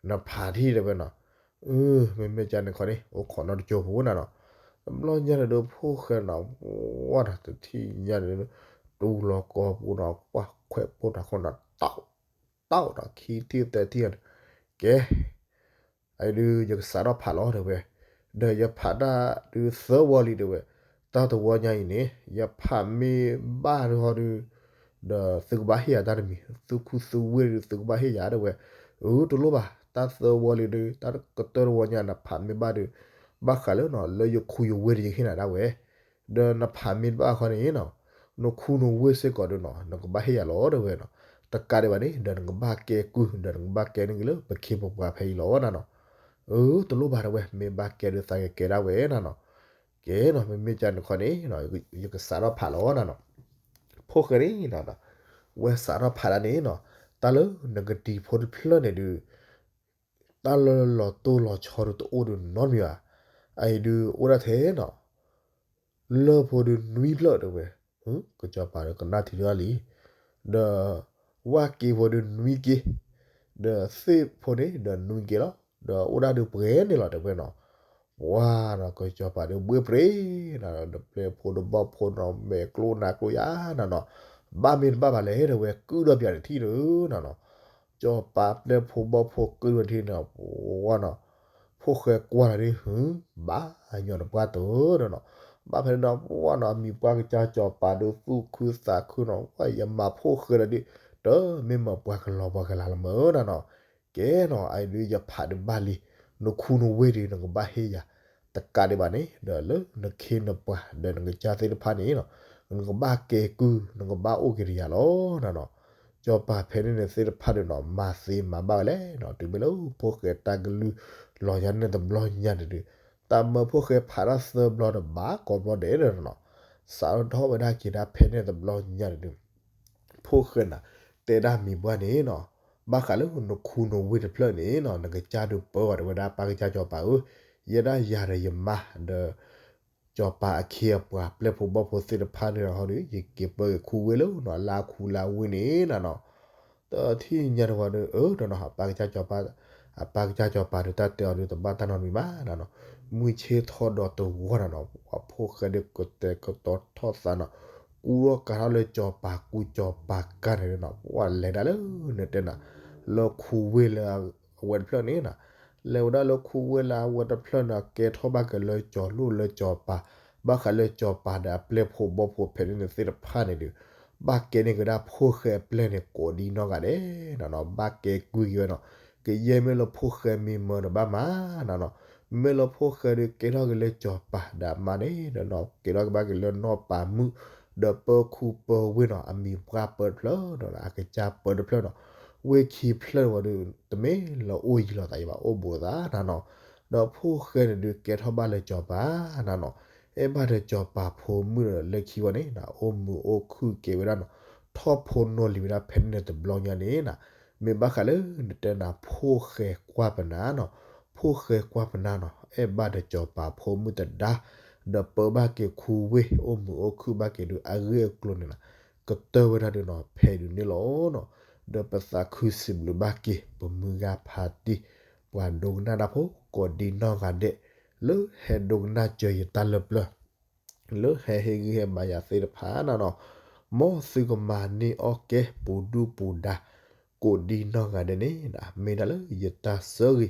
နဖးထံၣ်တဲဝဲနီၤ မ့မ့ၢ်ကန့ၣ်ခီန့ၣ် အိၣ်ခိးနီတကၠိဖိနီၤနီၤ, တဘျီညါန့ၣ်ဒီးဖိၣ်ဃဲနီၤ ဝဲဒီးတထံၣ်ညါန့ၣ် တူၢ်လီၤကီၢ်ပူၤနီၤ ကွၢ်ခွဲးပိၢ်တၢ်ခိၣ်နီၤ တီၢ် တၢ်အိၣ်ဒီးခံထံၣ်သၢထံၣ်န့ၣ်, ကဲ အဒုးယကစးထီၣ်ဖးလီၤတဲဝဲ, ဒီးယဖးတၢ်ဒုးသၢဝီလံတဲဝဲ, တၢ်တဝီညါအံၤန့ၣ် ယဖးမ့ၢ်ဘၣ်ဟီဒုး, ဒီးသုကဘၣ်ဟ့ၣ်ယၤတၢ်တမံၤ, သုခူသုဝ့ၢ်ဒုးသုကဘၣ်ဟ့ၣ်ယၤတဲဝဲ, အၢ တလိၣ်ဘၣ်, တၢ်သၢဝီလံဒုး တၢ်ကတၢၢ်တဝီညါ နဖးမ့ၢ်ဘၣ်ဒုး, ဘၣ်ဃးလၢနီၤ လၢယခူယဝ့ၢ်ဒုးယဟ့ၣ်နၤဒၣ်ဝဲ ဒီးနဖးမ့ၢ်တဘၣ်ဃီန့ၣ်နီၤ, နခူနဝ့ၢ်စ့ၢ်ကီးဒုးနီၤ နကဘၣ်ဟ့ၣ်ယၤလီၤတဲဝဲနီၤ, တကးဒံးဘၣ်န့ၣ် ဒီးနကဘၣ်ကဲကုၢ် ဒီးနကဘၣ်ကဲန့ၢ်က့ၤလၢပခ့ပပှၤဖဲအံၤလီၤနၤနီၤ, အၢ တလိၣ်ဘၣ်တဲဝဲ မ့ၢ်ဘၣ်ကဲဒုးသးကကဲဒၣ်ဝဲနၤနီၤ, ကဲနီၤ မ့မ့ၢ်ကန့ၣ်ခီန့ၣ် ယကစးထီၣ်ဖးလီၤနၤနီၤ, ဖိၣ်ဃဲန့ၣ်နီၤ, ဝဲစးထီၣ်ဖးဒၣ်န့ၣ်နီၤ, တၢ်လၢနကတံၤဖိတဖျၢၣ်န့ၣ်ဒုး တၢ်လၢလီၤတိၢ်လီၤဆီဒုးတအိၣ်ဒုးနီတမံၤဘၣ်, အအံၤဒုးအိၣ်ဒၣ်ထဲနီၤ, လၢၢ်ဖိဒုးနွံဖျၢၣ်တဲဝဲ, ကစီၤပၤဒီးကနၣ်ထံဒၣ်လံ, ဒီး ဝၣ်က့ဖိဒုးနွံက့, ဒီးသ့ၣ်ဖိန့ၣ်ဒီးနွံက့လီၤ, ဒီးအိၣ်ဒၣ်ဒုးပှဲၤန့ၣ်လီၤတဲဝဲနီၤ, ပှၤနီၤ ကစီၤပၤဒုးဘှ့ၣ်ပြ့ၤနၤဒီး ဒီးပျဲၢ်ဖိဒီးဘီၣ်ဖိနီၤ မဲာ်ကျိနါကျိယါနၤနီၤ, ဘၣ်မ့ၢ်တဘၣ်ဘၣ်လဲၣ်တဲဝဲ ကုၢ်ဒီးပၠးတထံၣ်ဒုးနၤနီၤ, ကစီၤပၤပျဲၢ်ဖိဘီၣ်ဖိကုၢ်ဒီးထံၣ်န့ၣ် ပှၤနီၤ, ဖိၣ်ဃဲကွၢ်လီၤဒုး ဘၣ်ညီနပှၢ်တၢၢ်နီၤနီၤ, ဘၣ်ဖဲန့ၣ်နီၤ ပှၤနီၤ အမံၤပှၢ်ကစၢ်စီၤပၤဒုးသူၣ်ခုသးခုနီၤ ဝဲယမၤဖိၣ်ဃဲလီၤဒုး, တမ့ၢ်မၤပှၤကလီၤပှၤကလၤလၢမုၢ်နၤနီၤ, ကဲနီၤ အအံၤဒုးယဖးဒုးဘၣ်လံ, နခူနဝ့ၢ်ဒုးနကဘၣ်ဟ့ၣ်ယၤ, တကးဒံးဘၣ်န့ၣ် ဒီးလၢနခ့နပှၤဒီးနကစၢ်သ့ၣ်တဖၣ်န့ၣ်နီၤ, နကဘၣ်ကဲကုၢ် နကဘၣ်အိၣ်က့ၤတယၤလီၤနၤနီၤ, စီၤပၤဖဲန့ၣ်န့ၣ်သ့ၣ်တဖၣ်ဒုးနီၤ မၤသ့မၤဘၣ်ဝဲလဲၣ်နီၤ, တုၤမ့ၢ်လၢဖိၣ်ဃဲတၢ်ကလုၢ်လီၤယၤန့ၣ်တဘျီညါန့ၣ်ဒုး, တၢ်မၢဖိၣ်ဃဲဖးတၢ်သၢဘျီဒီးဘၣ်ကိးဘျီဒဲးဒီးနီၤ, စးထီၣ်ဝဲဒၣ်က့ၤဒၣ်ဖဲန့ၣ်တဘျီညါန့ၣ်ဒုး ဖိၣ်ဃဲနၤ တဲဒၣ်မံၤပှၢ်န့ၣ်နီၤ, ဘၣ်ဃးလၢနခူနဝ့ၢ်တဖျၢၣ်န့ၣ်နီၤ နကစၢ်ဒုးပၢအီၤတဲဝဲဒၣ် ပၢ်ကစၢ်စီၤပၤဧၢ, ယဲဒၣ်ယၤဒီးယမါဒီး စီၤပၤအခ့အပှၤပျဲၢ်ဖိဘီၣ်ဖိသ့ၣ်တဖၣ်န့ၣ်ဟီဒုး ယက့ၤပၢက့ၤခူဝ့ၢ်လၢနီၤ လၢခူလၢဝ့ၢ်န့ၣ်နၤနီၤ, တထံၣ်ညါတဝီဒုး အၢ တနီၤ အပၢ်ကစၢ်စီၤပၤ, အပၢ်ကစၢ်စီၤပၤဒုး တၢ်တဲအီၤဒုးတဘၣ်တၢ်နီတမံၤဘၣ်နၤနီၤ, မုၢ်ဆ့ၣ်ထီၣ်ဒီးတဂီၢ်နၤနီၤ ပှၤဖိၣ်ဃဲဒုးကတဲာ်ကတီၤထီၣ်သးနီၤ, ကူထီၣ်ကၤထီၣ်လၢစီၤပၤကူစီၤပၤကၤန့ၣ်နီၤ ပှၤလဲၤဒၣ်လၢနတဲနၤ, လၢခူဝ့ၢ်လၢအဝဲတဖျၢၣ်န့ၣ်နၤ, လဲၤဝဲဒၣ်လၢခူဝ့ၢ်လၢအဝဲတဖျၢၣ်န့ၣ် ကဲထီၣ်ဘၣ်က့ၤလၢစီၤလိၣ်လၢစီၤပၤ, ဘၣ်ဃးလၢစီၤပၤဒီးအပျဲၢ်ဖိဘီၣ်ဖိဖဲန့ၣ်န့ၣ်သ့ၣ်တဖၣ်န့ၣ်ဒုး, ဘၣ်ကဲန့ၢ်ကဒါဖိၣ်ဃဲအပျဲၢ်န့ၣ် ကိးဒံနီၢ်ဂၤဒဲးနၤနီၤ, ဘၣ်ကဲကုၢ်က့ၤဝဲနီၤ, ကယဲၢ်မ့ၢ်လၢဖိၣ်ဃဲမံမၢဒီးဘၣ်မၤနၤနီၤ, မ့ၢ်လၢဖိၣ်ဃဲဒုးကဲထီၣ်က့ၤလၢစီၤပၤဒီးအမါန့ၣ်ဒီးနီၤ ကဲထီၣ်က့ၤဘၣ်က့ၤလၢနီၢ်ပၤမုၣ်, ဒီးပၢခူပၢဝ့ၢ်နီၤ အမံၤပှၢ်ပၢတဖျၢၣ်ဒီး အကစၢ်ပၢတဖျၢၣ်နီၤ, ဝ့ၢ်ခံဖျၢၣ်ဝဲဒုး တမ့ၢ်လၢအိၣ်ယံၤလိာ်သးယံၤဘၣ် အိၣ်ဘူးသးနၤနီၤ, ဒီးဖိၣ်ဃဲန့ၣ်ဒုးကဲထီၣ်ဘၣ်လၢစီၤပၤနၤနီၤ, အဲၣ်ဘၣ်ဒီးစီၤပၤဖိမုၣ်ဒီးလၢခံဝဲန့ၣ်နၤ အိၣ်မုာ်အိၣ်ခုၣ်က့ၤဝဲဒၣ်နီၤ, ထီၣ်ဖိနီၢ်လံၤဝဲဒၣ်ဖဲန့ၣ်တဘျီညါန့ၣ်နၤ, မ့ၢ်ဘၣ်ဃးလၢနတဲနၤဖိၣ်ဃဲကွၢ်ပနၢ်နီၤ, ဖိၣ်ဃဲကွၢ်ပနၢ်နီၤ အဲၣ်ဘၣ်ဒီးစီၤပၤဖိမုၣ်တဒါ, ဒီးပၢဘၣ်က့ၤခူဝ့ၢ် အိၣ်မုာ်အိၣ်ခုၣ်ဘၣ်က့ၤဒုးအဂ့ၢ်အကျိၤန့ၣ်နၤ, ကတၢၢ်ဝဲဒၣ်ဒုးနီၤ ဖဲဒုးန့ၣ်လီၤနီၤ, ဒီးပသးခုစံးဘျုးဘၣ်က့ၤ ပမုၢ်ဂၤဖးတံၢ် ပှၤဒိကနၣ်တၢ်ဖိ ကိးဒံနီၢ်ဂၤဒဲး လၢဟဲဒိကနၣ်စၢၤယတၢ်လၢပျၢၤ လၢဟဲဟ့ၣ်ဂံၢ်ဟ့ၣ်ဘါယၤသ့ၣ်တဖၣ်နၤနီၤ, မ်သုကမၤန့ၢ်အီၣ်ကဲပူၤဒုၣ်ပူၤဒါ ကိးဒံနီၢ်ဂၤဒဲးန့ၣ် မ့ၢ်ဒၣ်လၢယတၢ်ဆၢဂ့ၤ,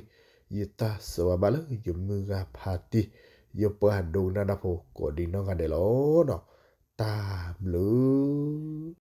ယတၢ်ဆၢဝါဘၣ်လၢယမုၢ်ဂၤဖးတံၢ်, ယပှၤဒိကနၣ်တၢ်ဖိ ကိးဒံနီၢ်ဂၤဒဲးလီၤနီၤ, တၢ်ဘျုး